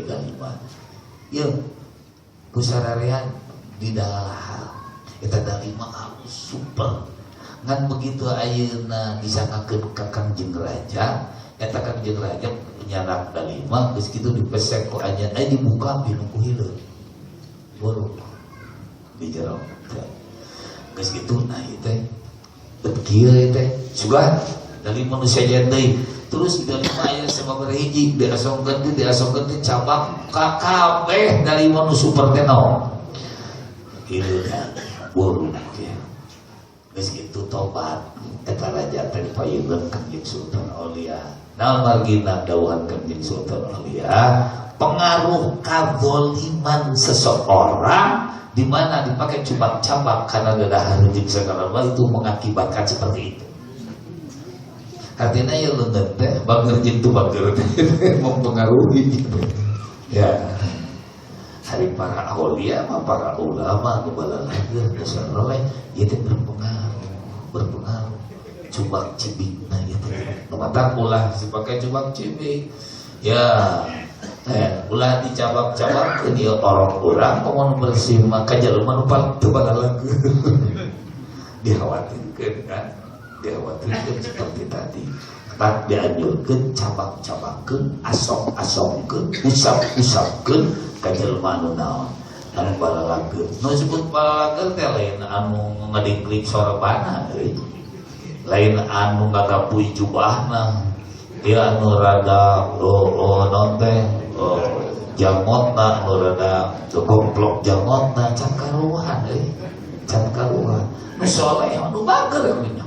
dalima ya pusararean Di dalam eta dalima alus super. Ngan begitu ayeuna disangkakeun ka Kangjeng Raja, eta Kangjeng Raja nyanak dalima geus kitu dipesek ku anjeun, aya dibuka pinu ku hileud. Buruk di jero. Geus kitu nah ieu teh bet kieu teh sugan dari manusia deui. Terus dalima aya sababaraha hiji diasongkeun teh diasongkeun teh cabang kabeh dalima nu super teh naon. Hileud buruk ya. Geus kitu tobat eta raja teh dipayunkeun Kangjeng Sultan Aulia. Naon margina dawuhan Kangjeng Sultan Aulia? Pengaruh kadzaliman seseorang di mana dipakai cubak-cabak karena dadahar jeung sagala itu mengakibatkan seperti itu. Artinya ya leungeun teh bager jeung teu bager teh mempengaruhi gitu. Ya. Hari para aulia mah para ulama nu balalageur nu soleh ieu teh berpengaruh, berpengaruh. Cubak cibikna ieu teh. Nu matak ulah dipakai cubak cibik. Ya. Ulah dicabak-cabakkeun ieu orok urang komo nu bersih mah ka jelema nu teu balalageur. Dikhawatirkeun kan? Dikhawatirkeun seperti tadi. Tak dianjurkeun cabak-cabakkeun, asok-asokkeun, usap-usapkeun ka jelema anu naon? Anu balalageur. Nu disebut balalageur teh lain anu ngadingklik sorbana euy. Lain anu ngagapuy jubahna. Dia anu rada naon teh jangotna anu rada gomplok jangotna can karuhan euy. Can karuhan. Nu soleh anu bager euy.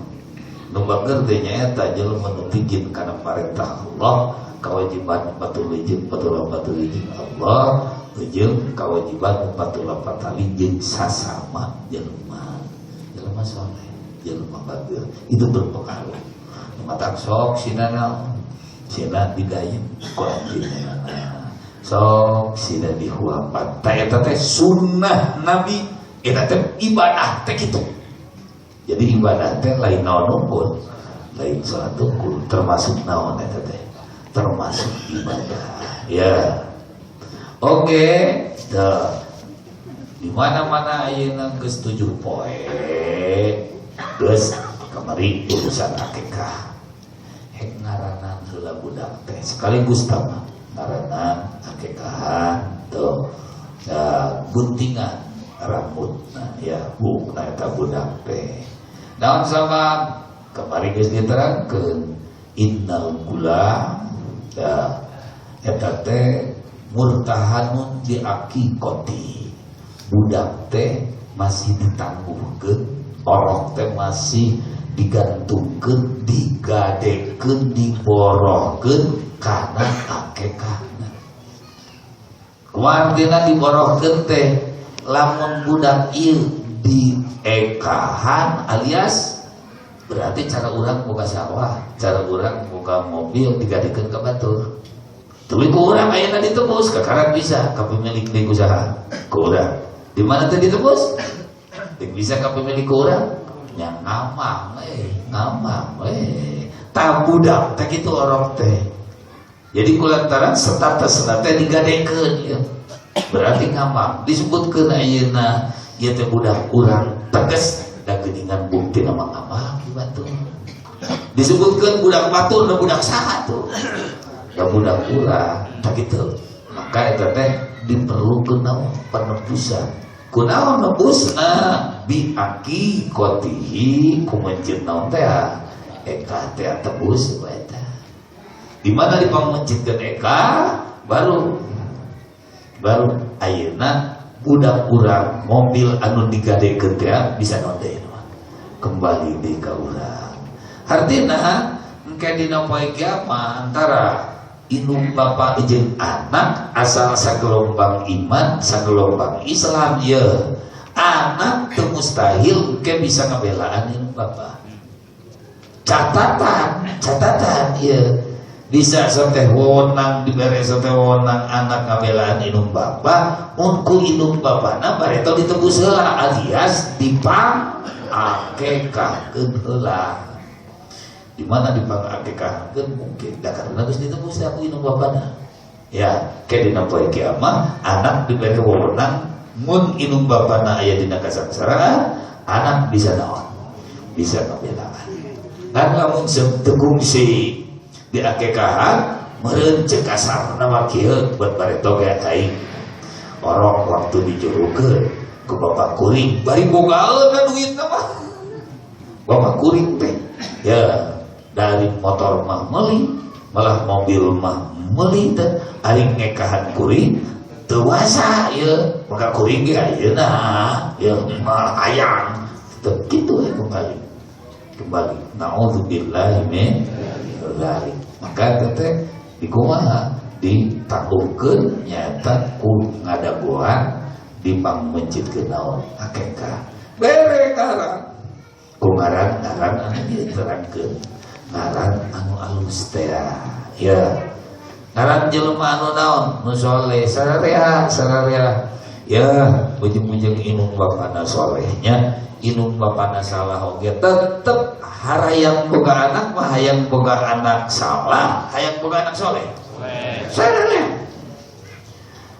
Nu bager teh nyaeta jelema nu tingin kana parentah Allah, kewajiban patulijeng patulah patulijeng Allah, jeung kewajiban patulah patalijeng sasama jelema. Jelema soleh, jelema bager itu berpengaruh. Matak sok sina naon? Sina didayem ku anjeunna. Sok sina dihuapan. Ta eta teh sunnah Nabi, eta teh ibadah teh kitu. Jadi ibadah teh lain naon unggul, lain salat unggul, termasuk naon eta teh, termasuk ibadah. Ya. Oke, dah. Di mana-mana ayeuna geus 7 poe. Geus kamari urusan akikah. Hek ngaranan heula budak teh sekaligus tama ngaranan akikahan tuh. Ya, guntingan rambutna ya bukna eta budak teh. Naon sabab kamari geus diterangkeun innal gula ya eta teh murtahanun di aqiqati. Budak teh masih ditangguhkeun, orok teh masih digantungkeun, digadekeun, diborohkeun kana akekahna. Kumaha artina diborohkeun teh? Lamun budak ieu diekahan alias berarti cara urang boga sawah, cara urang boga mobil digadekeun ka batur. Tuluy ku urang ayeuna ditebus, kakarak bisa ka pemilik deui usaha ku urang. Di mana teh ditebus? Teu bisa ka pemilik ku urang. Nya ngamang we, ngamang we. Tah budak teh kitu orok teh. Jadi kulantaran statusna teh digadekeun ieu. Berarti ngamang disebutkeun ayeuna ieu teh budak urang tegas da geuningan bukti nama ngamang ki batur. Disebutkeun budak batur da budak saha tuh? Da budak urang tah kitu. Maka eta teh diperlukeun naon penebusan. Kunaon nebusna bi aqiqatihi kumencit naon teh eka teh tebus eta. Di mana dipangmencitkeun eka baru baru ayeuna budak urang mobil anu digadekeun teh bisa naon deui kembali deui ka urang. Artina engke dina poe kiamat antara indung bapa jeung anak asal sagelombang iman sagelombang Islam ye anak teu mustahil engke bisa ngabelaan indung bapa. Catatan catatan ye bisa sateh wewenang dibere sateh wewenang anak ngabelaan indung bapa mun ku indung bapana bareto ditebus heula alias dipang akekahkeun heula. Di mana dipangakekahkeun mungkin da karena geus ditebus ku indung bapana. Ya, ke dina poe kiamat anak dibere wewenang Mun inung bapana aya dina kasangsaraan, anak bisa naon? Bisa ngabelaan. Ngan lamun teu kungsi diakekahan meureun ceuk kasarna mah kieu buat bareto ge aing. Orok waktu dijurukeun ku bapak kuring bari bogaeun duitna mah. Bapak kuring teh ya dari motor mah meuli, malah mobil mah meuli teh ari ngekahan kuring teu wasa ieu, maka kuring ge ayeuna ieu mah hayang teu kitu we kembali. Kembali naudzubillahi min dzalik. Maka teh dikumaha ditangguhkeun nyaeta ku ngadagoan dipangmencitkeun naon akekah. Bere ngaran ku ngaran-ngaran anu diterangkeun ngaran anu alus teh ya. Ngaran jelema anu naon nu soleh sararea sararea ya ujung-ujung inung bapana solehnya inung bapana salah oge tetep harayang boga anak mah hayang boga anak salah hayang boga anak soleh sararea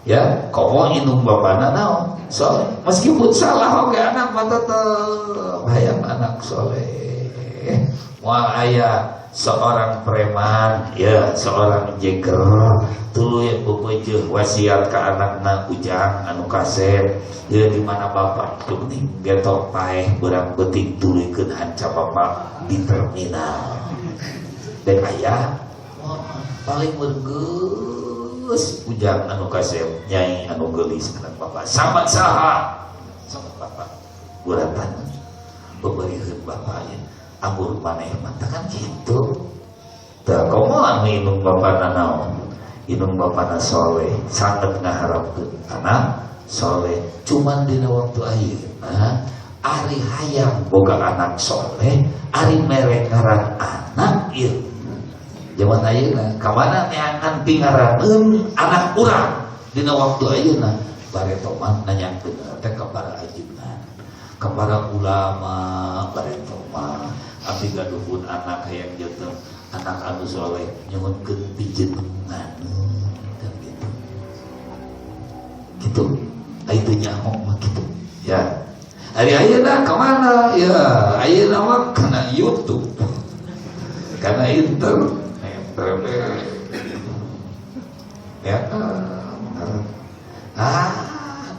ya komo inung bapana naon soleh meskipun salah oge anak mah tetep hayang anak soleh. Moal aya seorang preman ya seorang jeger tuluy beupeujeuh wasiat ka anakna ujang anu kasep ieu di mana bapak geuning getok paeh beurang beuting tuluykeun hanca bapak di terminal dan aya paling mergeus ujang anu kasep nyai anu geulis anak bapak sahabat saha sahabat bapak guratan beberihkeun bapak ya anggur maneh mah kan gitu teu komo anu inung bapana naon inung bapana soleh sangat ngaharapkeun anak soleh cuman dina waktu ayeuna ari hayang boga anak soleh ari mere ngaran anak ieu zaman ayeuna ka mana neangan pingaraneun anak urang dina waktu ayeuna bareto mah nanyakeun teh ka para ajengan ka para ulama bareto mah abdi gaduhun anak hayang janten anak anu soleh nyuhunkeun pijenengan kan gitu gitu ai teu nyaho mah gitu ya ari ayeuna ka mana ya ayeuna mah kana YouTube kana internet ya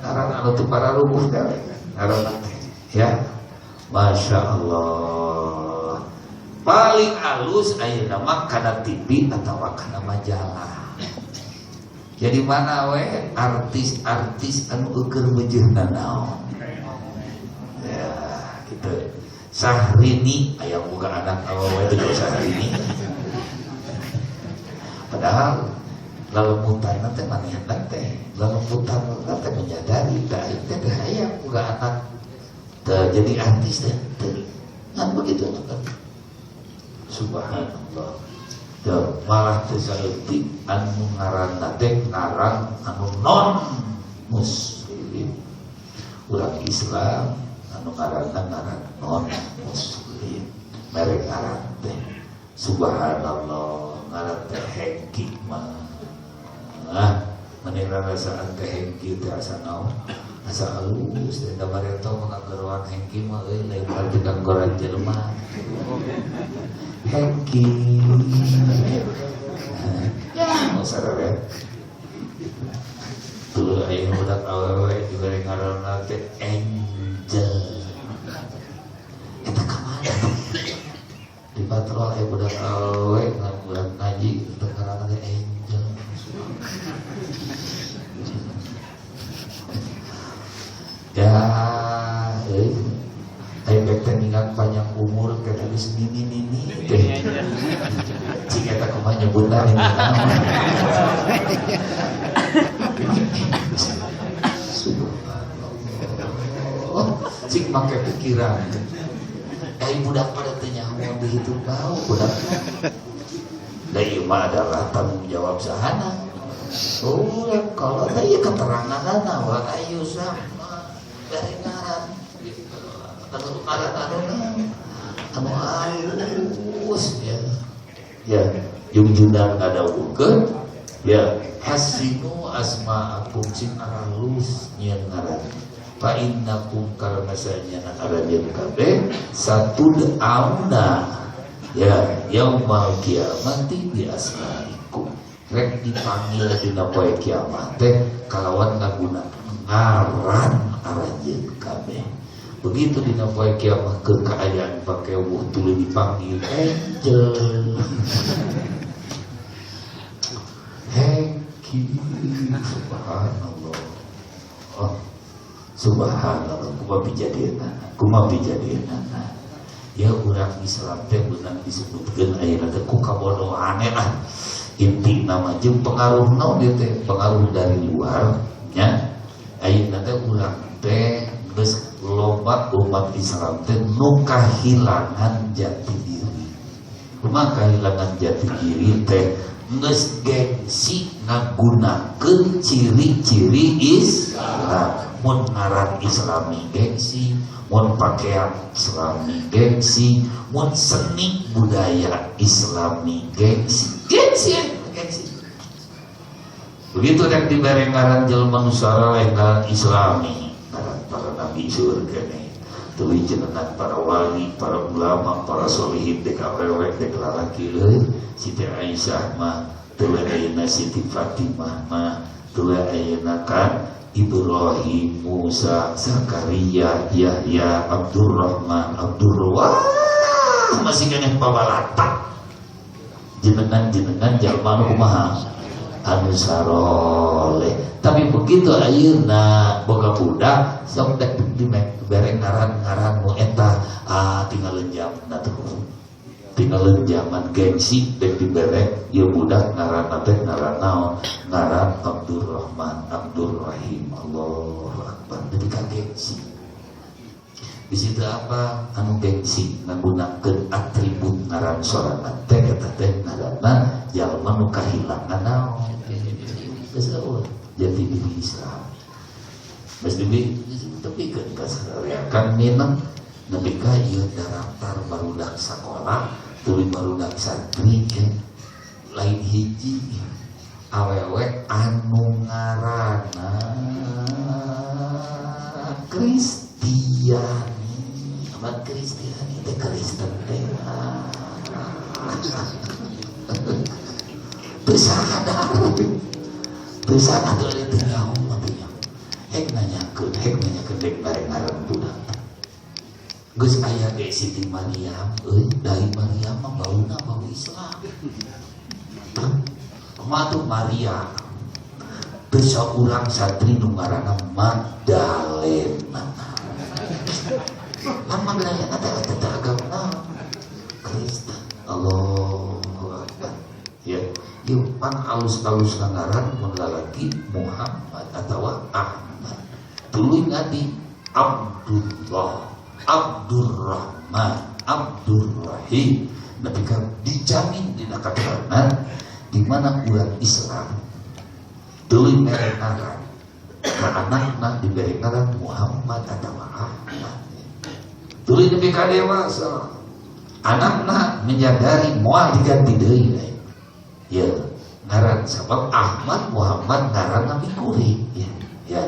ngaran anu teu pararuguh teh ngaran teh ya Masya Allah paling halus ayeuna mah kana TV atawa kana majalah. Jadi mana we artis-artis anu eukeun meujeuhna naon ya gitu. Sahrini aya boga anak awewe teh Sahrini padahal lalemutan teh manehna teh lalemutan teh menyadari da aing teh hayang boga anak teh jadi artis teh ngan begitu kan. Subhanallah. Teu malah teu saeutik anu ngaranna teh ngaran anu non muslim. Urang Islam anu ngaranna ngaran non muslim. Mere ngaran teh subhanallah ngaran teh Hengki mah. Ah, meni rarasaan teh Hengki teh asa naon? Asa alus teh da bareto manggageroan Hengki mah euy lain arti ganggoran jelema. Hengki ya masyarakat tuh ayo budak awewe diberi ngaranna teh Angel eta ka mana di patrol ayo budak awewe budak ngaji teh ngaranna teh Angel ya ayo bek teh ninggal panjang umur teh geus nini-nini teh cing eta kumaha nyebutna nini naon subhanallah cing make pikiran ai budak pada teu nyaho dihitung bau budak da ieu mah adalah tanggung jawab sahana oh kalau teh ieu keteranganna wa ayu sama dari ngaran anu ngaran anu alus ya ya jungjungan ngadawuhkeun Ya hasinu asma'akum sing aralus nyeun ngaran. Fa innakum karena sanyana aranjeun kabeh satud'auna ya yaumal kiamati bi asma'ikum. Rek dipanggil dina poe kiamat teh kalawan ngaguna ngaran aranjeun kabeh. Begitu dina poe kiamat keur kaayaan pakewuh tuluy dipanggil Angel. Heki subhanallah. Oh, subhanallah kumaha bijadieunana. Ya urang Islam teh beunang disebutkeun ayeuna teh ku kabodohane ah. Inti nama jeung pengaruh naon ieu teh pengaruh dari luar nya. Ayeuna teh urang teh geus loba umat Islam teh nu kahilangan jati diri. Kumaha kahilangan jati diri teh geus gengsi ngagunakeun ciri-ciri Islam. Mun ngaran Islami gengsi, mun pakaian Islami gengsi, mun seni budaya Islami gengsi. Gengsi, gengsi. Begitu rek dibere ngaran jelema nu saraleh ngaran Islami, ngaran para nabi surga nih. Tuluy jenengan para wali, para ulama, para solihin dek awewe dek lalaki euy. Siti Aisyah mah, tuluy ayeuna Siti Fatimah mah, tuluy ayeuna kan Ibrahim, Musa, Zakaria, Yahya, Abdurrahman, Abdurrahman masih keneh pabalatak. Jenengan-jenengan jalma nu kumaha? Anu saroleh. Tapi begitu ayeuna boga budak sok dek dibere ngaran-ngaran nu eta ah tinggal jamna tuh. Tinggal zaman gengsi dek dibere ieu budak ngaranna teh ngaran naon? Ngaran Abdurrahman, Abdurrahim. Allahu Akbar. Jadi ka gengsi. Di situ apa anu gengsi ngagunakeun atribut ngaran sorangan teh eta teh ngaranna jalma nu kahilangan naon? Geus eueuh jati diri Islam. Geus ditepikeun ka sareakan mineng nepi ka ieu daftar barudak sakola tuluy barudak santri ya. Lain hiji awewe anu ngaranna Kristiani. Amat Kristiani teh Kristen teh. Teu sadar. Teu sadar teu nyaho mah teu nyaho. Hek nanyakeun dek bareng ngaran budak. Geus aya ge Siti Maryam euy, dari Maryam mah bauna bau Islam. Kumaha tuh Maria? Teu saurang santri nu ngaranna Magdalena. Pan Magdalena teh eta agama Kristen. Allahu Akbar. Ya, ieu pan alus-alus ngaran mun lalaki Muhammad atawa Ahmad. Tuluy ngadi Abdullah, Abdurrahman, Abdurrahim. Nepi ka dijamin dina katerangan di mana urang Islam tuluy mere ngaran ka anakna dibere ngaran Muhammad atawa Ahmad. Tuluy nepi ka dewasa anakna menyadari moal diganti deui. Ya, ngaran sabab Ahmad Muhammad ngaran Nabi kuring ya. Ya.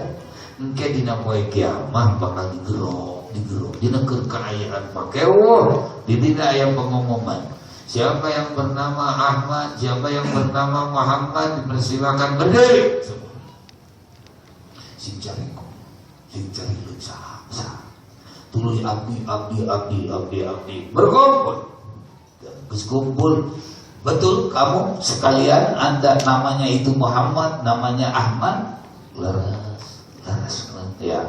Engke dina poe kiamah bakal digerok, digerok. Dina keur kaayaan pakewoh, di dina aya pengumuman. Siapa yang bernama Ahmad, siapa yang bernama Muhammad, dipersilakan berdiri. Sing cari sing cari saha, saha. Tuluy abdi, abdi, abdi, abdi, abdi berkumpul. Geus kumpul. Betul kamu sekalian Anda namanya itu Muhammad, namanya Ahmad. Leres, leres ya.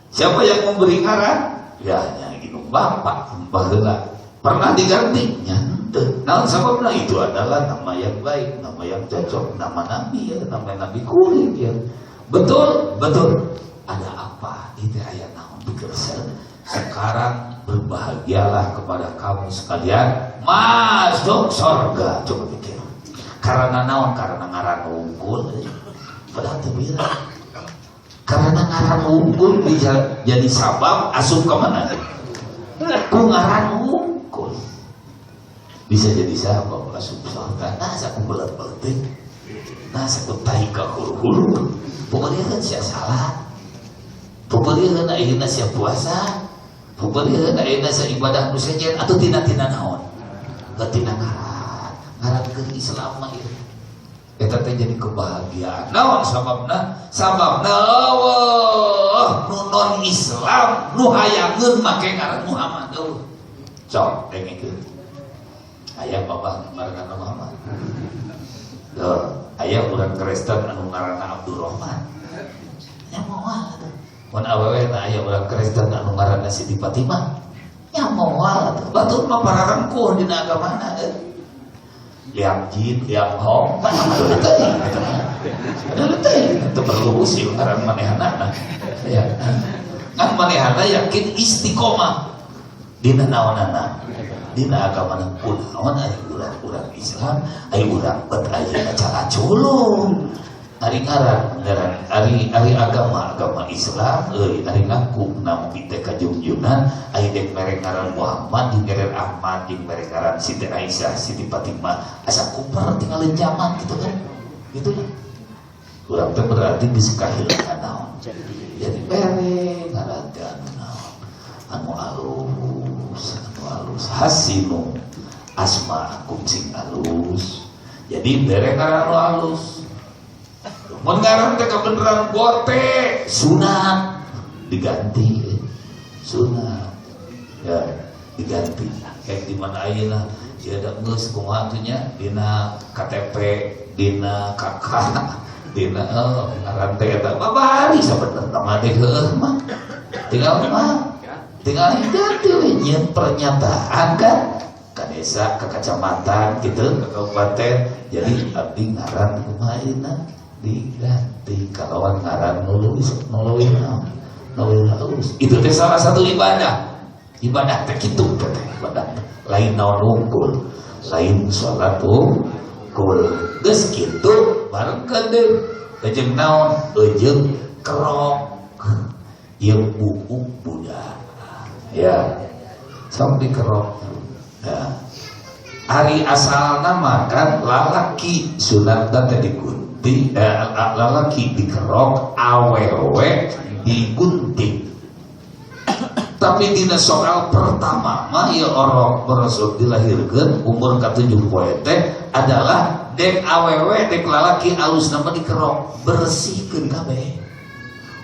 Siapa yang memberi ngaran? Ya, nya gitu bapak baheula. Pernah diganti? Nya henteu. Naon sababna? Itu adalah nama yang baik, nama yang cocok, nama nabi ya, nama nabi kuring ya. Betul, betul. Ada apa? Itu ayat naon dikersel. Sekarang berbahagialah kepada kamu sekalian masuk surga. Coba pikir. Karena naon? Karena ngaran unggul. Padahal teu bilang. Karena ngaran unggul bisa jadi sabab asup ke mana? Ku ngaran unggul bisa jadi sabab asup surga. Nah, aku belat-beletin. Nah saku tai ka hulu-hulu. Pokoknya sia salat. Pokoknya ayeuna sia puasa. Pokoknya ayeuna sia ibadah nu sejen atuh tina-tina naon? Tina ngaran. Ngaran keur Islam mah ieu. Eta teh jadi kebahagiaan. Naon sababna? Sababna eueuh nu non Islam nu hayangeun make ngaran Muhammad eueuh. Sok dengekeun. Aya babah ngaranna Muhammad. Tuh, aya urang Kristen anu ngaranna Abdurrahman. Nya moal atuh. Mun awewe na aya urang Kristen anu ngaranna Siti Fatimah. Nya moal atuh. Batur mah pararengkuh dina agamana euy. Liang jin, liang hong, mana mana teh, ada teh, itu perlu usil ngaran manehana, ya. Ngan manehana yakin istiqomah dina naonana, dina agamana kunaon ari urang-urang Islam, ari urang bet ayeuna calaculung. Ari ngaran, ngaran, ari agama agama Islam, euy, ari ngaku nampi teh kajungjunan, ari dek mere ngaran Muhammad, jeung mere Ahmad, jeung mere ngaran Siti Aisyah, Siti Fatimah, asa kuper tinggal zaman gitu kan, gitu lah. Urang teh berarti geus kahilangan naon. Jadi mere ngaran teh anu naon, anu alus, anu alus, hasinu asma'akum sing alus. Jadi mere ngaran anu alus. Mun ngaran teh kabeneran gote sunat diganti sunat ya diganti kayak di mana ayeuna ya da geus kumaha tuh nya dina KTP dina KK dina ngaran teh eta babari sabenerna mah teh heueuh mah tinggal ganti we nyeun pernyataan kan ka desa ka kecamatan gitu ke kabupaten jadi abdi ngaran kumaha ayeuna diganti kalawan ngaran nulis nuluy naon nuluy halus itu teh salah satu ibadah ibadah teh kitu teh ibadah lain naon wungkul lain salat wungkul geus kitu barengkeun deui jeung naon jeung kerok ieu buuk budak ya sok dikerok ya ari asalna mah kan lalaki sunat teh digunting lalaki dikerok awewe digunting tapi dina soal pertama mah ieu orok rasul dilahirkeun umur ka-7 poe teh adalah dek awewe dek lalaki alusna mah dikerok bersihkeun kabeh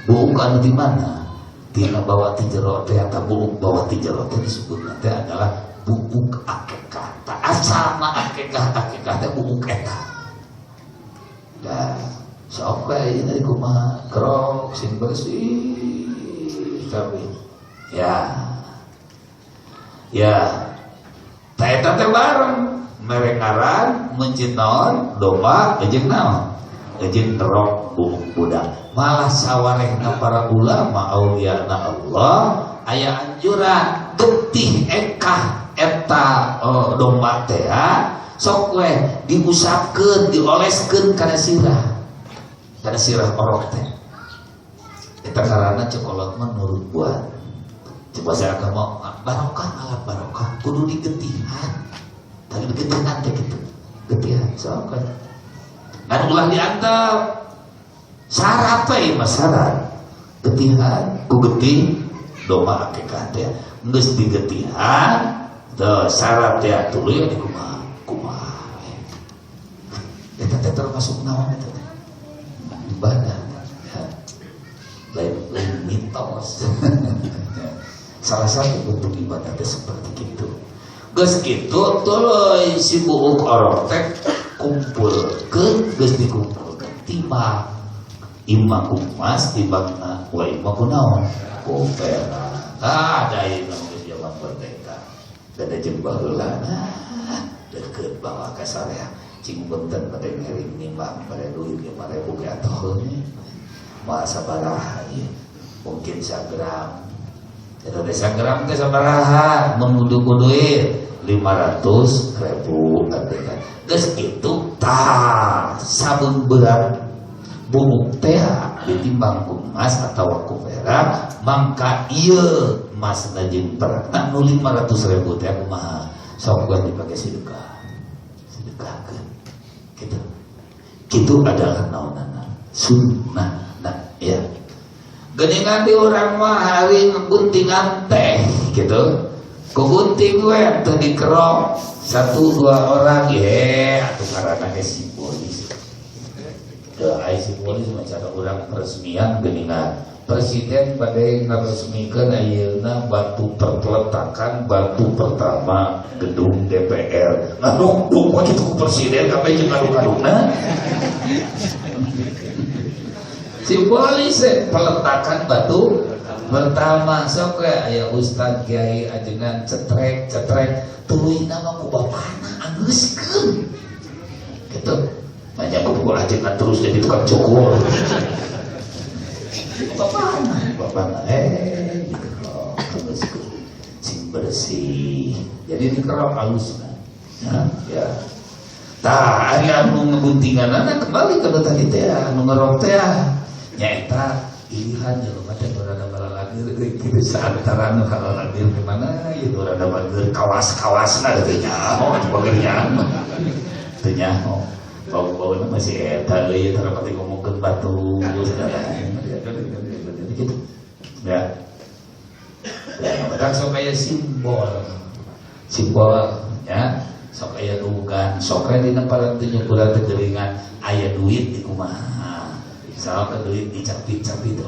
buuk anu di mana tina bawa ti jero teh atau buuk bawa ti jero teh disebutna teh adalah buuk akekah ta asalna akekah akekah teh buuk eta. Dah, sok bae ini kumaha kerok sing bersih tapi ya. Ya. Ta eta teh bareng mere ngaran mencit naon domba jeung naon jeung kerok buuk budak. Malah sawarehna para ulama auliana Allah aya anjuran getih ekah eta domba teh sok we diusapkeun dioleskeun kana sirah orok teh eta karana cekolot mah nurut buat coba saya agama barokah alat barokah kudu digetihan tadi digetihan teh kitu getihan sok we ngan ulah diantep syarat we mah syarat getihan ku getih domba akekah teh geus digetihan teu syarat teh tuluy dikumaha kumaha eta teh termasuk naon eta teh ibadah ya. Lain mitos. Salah satu bentuk ibadah teh seperti itu geus kitu tuluy si buuk orok teh kumpulkeun geus dikumpulkeun timbang imma ku emas timbangna wa imma ku naon ku perak ah da ieu geus zaman merdeka da jeung baheula deket bawa ka sarea cing benten bade ngiring nimbang bade duit 5.000 ge atoh moal sabaraha ieu mungkin sagram eta teh sagram teh sabaraha mun kudu duit 500.000 teh geus kitu tah sabun berat buuk teh ditimbang ku emas atawa ku perak mangka ieu emasna jeung perakna nu 500.000 teh kumaha sok geus dipake sedekah sedekahkeun gitu. Itu adalah naonana sunnah. Nah, ya. Geningan di urang mah hari ngeguntingan teh gitu. Kugunting we teu dikerok satu dua orang ye atuh karana ge simbolis. Teu aya simbolis mah cara urang peresmian geuningan. Presiden bade ngaresmikeun ayeuna batu perteletakan batu pertama gedung DPR. Ngaduk-duk we kitu ku presiden kabeh jeung ngaduk-adukna. Simbolis peletakan batu pertama sok we aya ustad kiai ajengan cetrek-cetrek tuluy mah ku bapana anggeuskeun. Gitu. Banyak ku ajengan terus jadi tukang cukur. Bapana dikerok anggeuskeun sing bersih. Jadi dikerok alusna. Ya. Tah ari anu ngeguntinganana kembali ke tadi teh anu ngerok teh nyaeta ilihan jelema teh nu rada balalageur kitu saantara nu kalalageur di mana ieu nu rada bageur kawas-kawasna teu nyaho atuh bageur nyaho teu nyaho bau-bauna masih eta euy tara pati ngomongkeun batu segala gitu ya. Ya batak sok aya simbol simbol ya sok aya dugan sok aya dina paranti nyukuran teh geuringan aya duit di kumaha misalkan duit dicapit-capit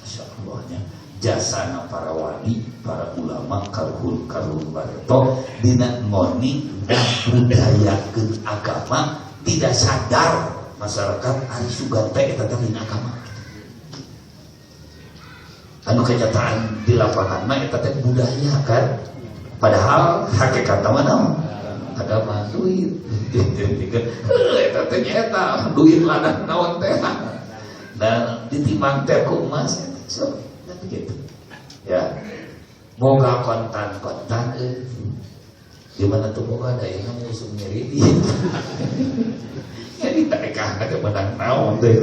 Masya Allahnya jasana para wali, para ulama, karuhun-karuhun bareto dina ngoni budayakeun agama tidak sadar masyarakat ari sugan teh eta teh dina agama anu kenyataan di lapangan mah eta teh budaya kan padahal hakikatna mah naon agama duit eta teh nyata duit ladang naon teh dan ditimbang teh ku emas so dan begitu ya boga kontan-kontan di mana tuh boga da ieu musuh nyeri jadi takah teh menang naon teh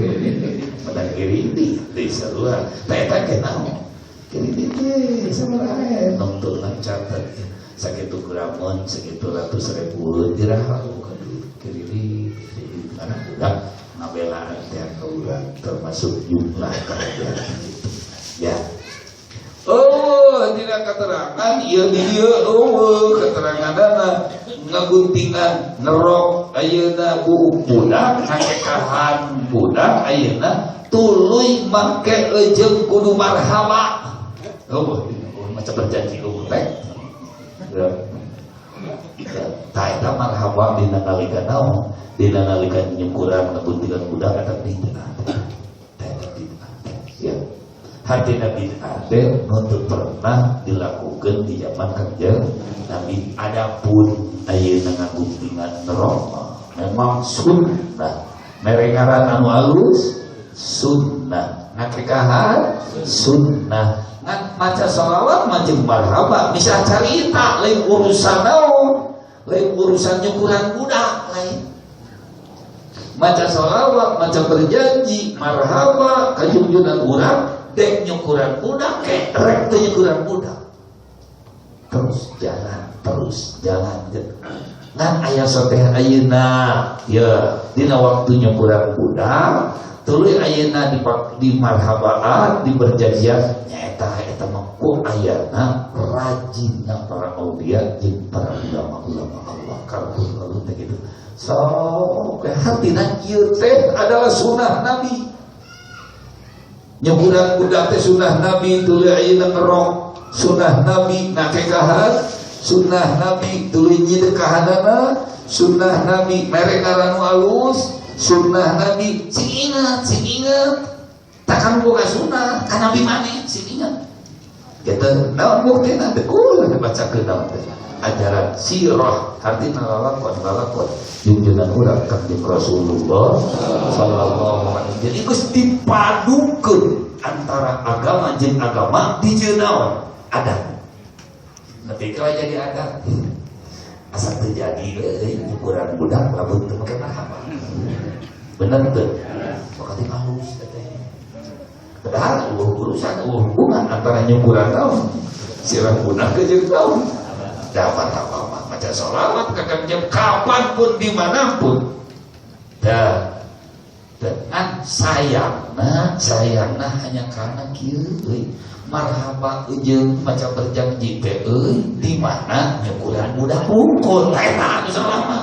menang kiri teh sarua teh eta ge naon kiri teh sabaraha nongtulna catet sakitu gramon segitu ratus ribu dirahal bukan duit kiri karena udah ngabelaan teh ka urang termasuk jumlah kerajaan itu ya. Oh tidak keterangan ieu di dieu eueuh keteranganna ngaguntingan ngerok ayeuna buuk budak ngakekahan budak ayeuna tuluy make eujeung kudu marhaba eueuh macam berjanji eueuh teh ya. Ta eta marhaba dina nalika naon dina nalika nyukuran ngaguntingan budak eta bid'ah teh bid'ah ya. Hartina bid'ah teh nu teu pernah dilakukeun di zaman Kanjeng Nabi. Adapun ayeuna ngaguntingan ngerok memang sunnah mere ngaran anu alus sunnah ngakekahan sunnah ngan maca sholawat mah jeung marhaba bisa carita lain urusan naon lain urusan nyukuran budak lain maca sholawat maca berjanji marhaba kajungjunan urang dek nyukuran budak kek rek teu nyukuran budak terus jalan ngan aya soteh ayeuna ya dina waktu nyukuran budak tuluy ayeuna di marhabaan di berjanjian nyaeta eta mah ku ayana rajinna para aulia jeung para ulama-ulama Allah karuhun teh kitu sok hatina ieu teh adalah sunnah Nabi nyukuran budak teh sunnah Nabi tuluy ayeuna ngerok sunnah Nabi nakekahan sunnah Nabi tuluy nyidekahanana sunnah Nabi mere ngaran nu alus sunnah Nabi sing ingat takkan boga sunnah ka Nabi maneh sing ingat kitu naon buktina teh kulah dibacakeun naon teh ajaran sirah artina lalakon junjungan urang Kanjeng Rasulullah sallallahu alaihi wasallam. Jadi geus dipadukeun antara agama jeung agama dijieun naon adat nepi ka jadi adat asa teu jadi euy nyukuran budak lamun teu make marhaba bener teu wakati halus teh padahal urusan hubungan antara nyukuran naon sirah budak jeung naon dapat apa-apa baca sholawat ka Kanjeng kapanpun dimanapun Tah dengan sayangna hanya karena kieu euy marhaba jeung maca berjanji teh euy di mana nyukuran budak hungkul eta anu salah mah.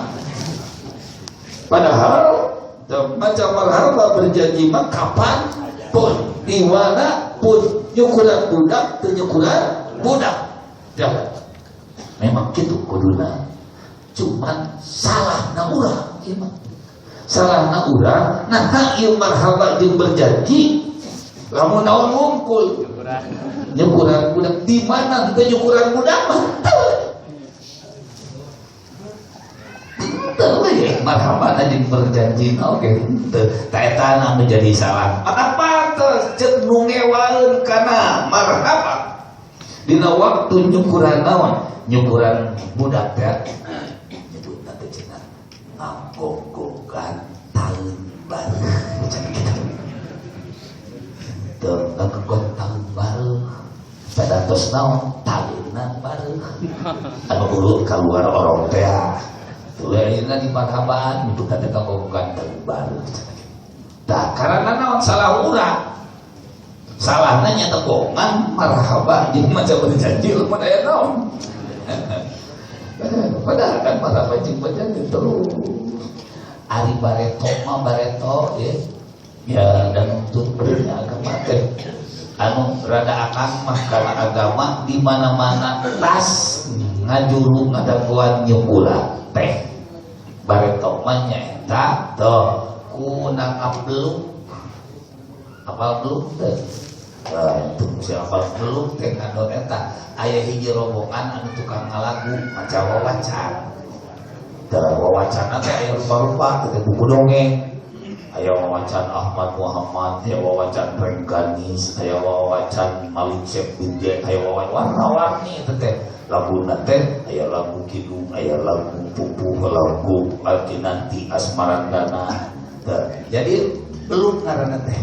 Padahal maca marhaba berjanji mah kapan pun di mana pun nyukuran budak teu nyukuran budak. Jangan. Memang kitu kuduna. Cuman salahna urang ieu mah. Salahna urang nah ieu marhaba jeung berjanji lamun naon wungkul nyukuran budak di mana teu nyukuran budak mah teu we marhaba jeung berjanji oke teu ta eta menjadi salah. Maka pantes ceuk nu ngewaeun kana marhaba dina waktu nyukuran naon nyukuran budak teh nyebutna teh cenah ngagonggongan tahun baru cenah kitu teu ngagonggongan tahun baru pada tos naon tahunan baru anu urut kaluar orong teh tuh ayeuna di marhabaan nyebutna teh ngagonggongan tahun baru cenah kitu. Tah karena naon salah urang salahna nya tegongan marhaba jeung maca berjanji lamun aya naon. Padahal kan marhaba jeung berjanji terus ari bareto mah bareto ya ya dan untuk dunia agama teh anu rada akang mah kana agama di mana-mana tas ngajuru ngadagoan nyukuran teh bareto mah nyaeta tuh ku nangabluk apal beluk teh itu siapa beluk teh ngandon eta aya hiji rombongan anu tukang ngalagu maca wawacan teh wawacana teh aya rupa-rupa teh buku dongeng aya wawacan Ahmad Muhammad aya wawacan Rengganis aya wawacan Malik Syekh bin Zaid aya wawacan warna-warni teh laguna teh aya lagu kidung aya lagu pupuh lagu Alkinanti Asmarandana jadi beluk ngaranna teh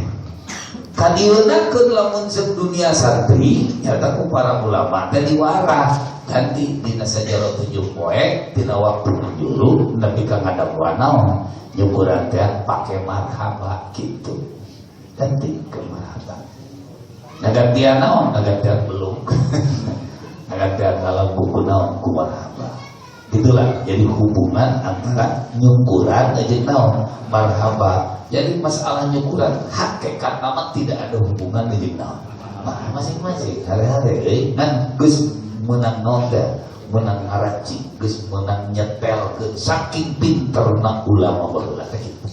kadieunakeun lamun seuk dunia santri nyata ku para ulama teh diwarah ganti dina sajero 7 poe dina waktu juru nepi ka ngadagoan naon nyukuran teh pake marhaba kitu ganti ke marhaba ngagantian naon ngagantian beluk ngagantian ngalagu ku naon ku marhaba itulah jadi hubungan antara nyukuran jeung naon marhaba. Jadi masalah nyukuran hakikat nama tidak ada hubungan jeung naon. Masing-masing hari-hari ngan geus meunang naon teh, meunang ngaraci, geus meunang nyetelkeun saking pinterna ulama baheula teh kitu.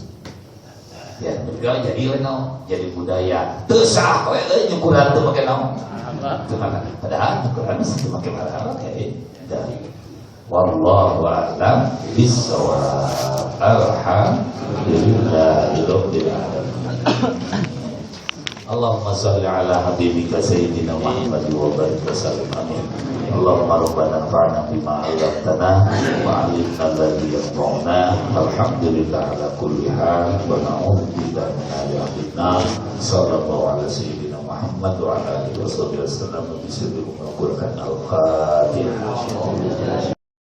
Ya, mereka jadi we naon, jadi budaya. Teu sah we euy nyukuran teu make naon. Teu make. Padahal nyukuran geus teu make marhaba teh. Wallahu a'lam bissawab. Alhamdulillahirabbil alamin. Allahumma shalli ala habibika sayyidina Muhammad wa barik wa sallim amin. Allahumma rabbana anfa'na bima 'allamtana wa 'allimna alladhi yanfa'una. Alhamdulillah ala kulli hal wa na'udzu billahi min adzabil nar. Sallallahu ala sayyidina Muhammad wa ala alihi wa sahbihi wasallam. Bi sirri al-Qur'an al-Fatihah.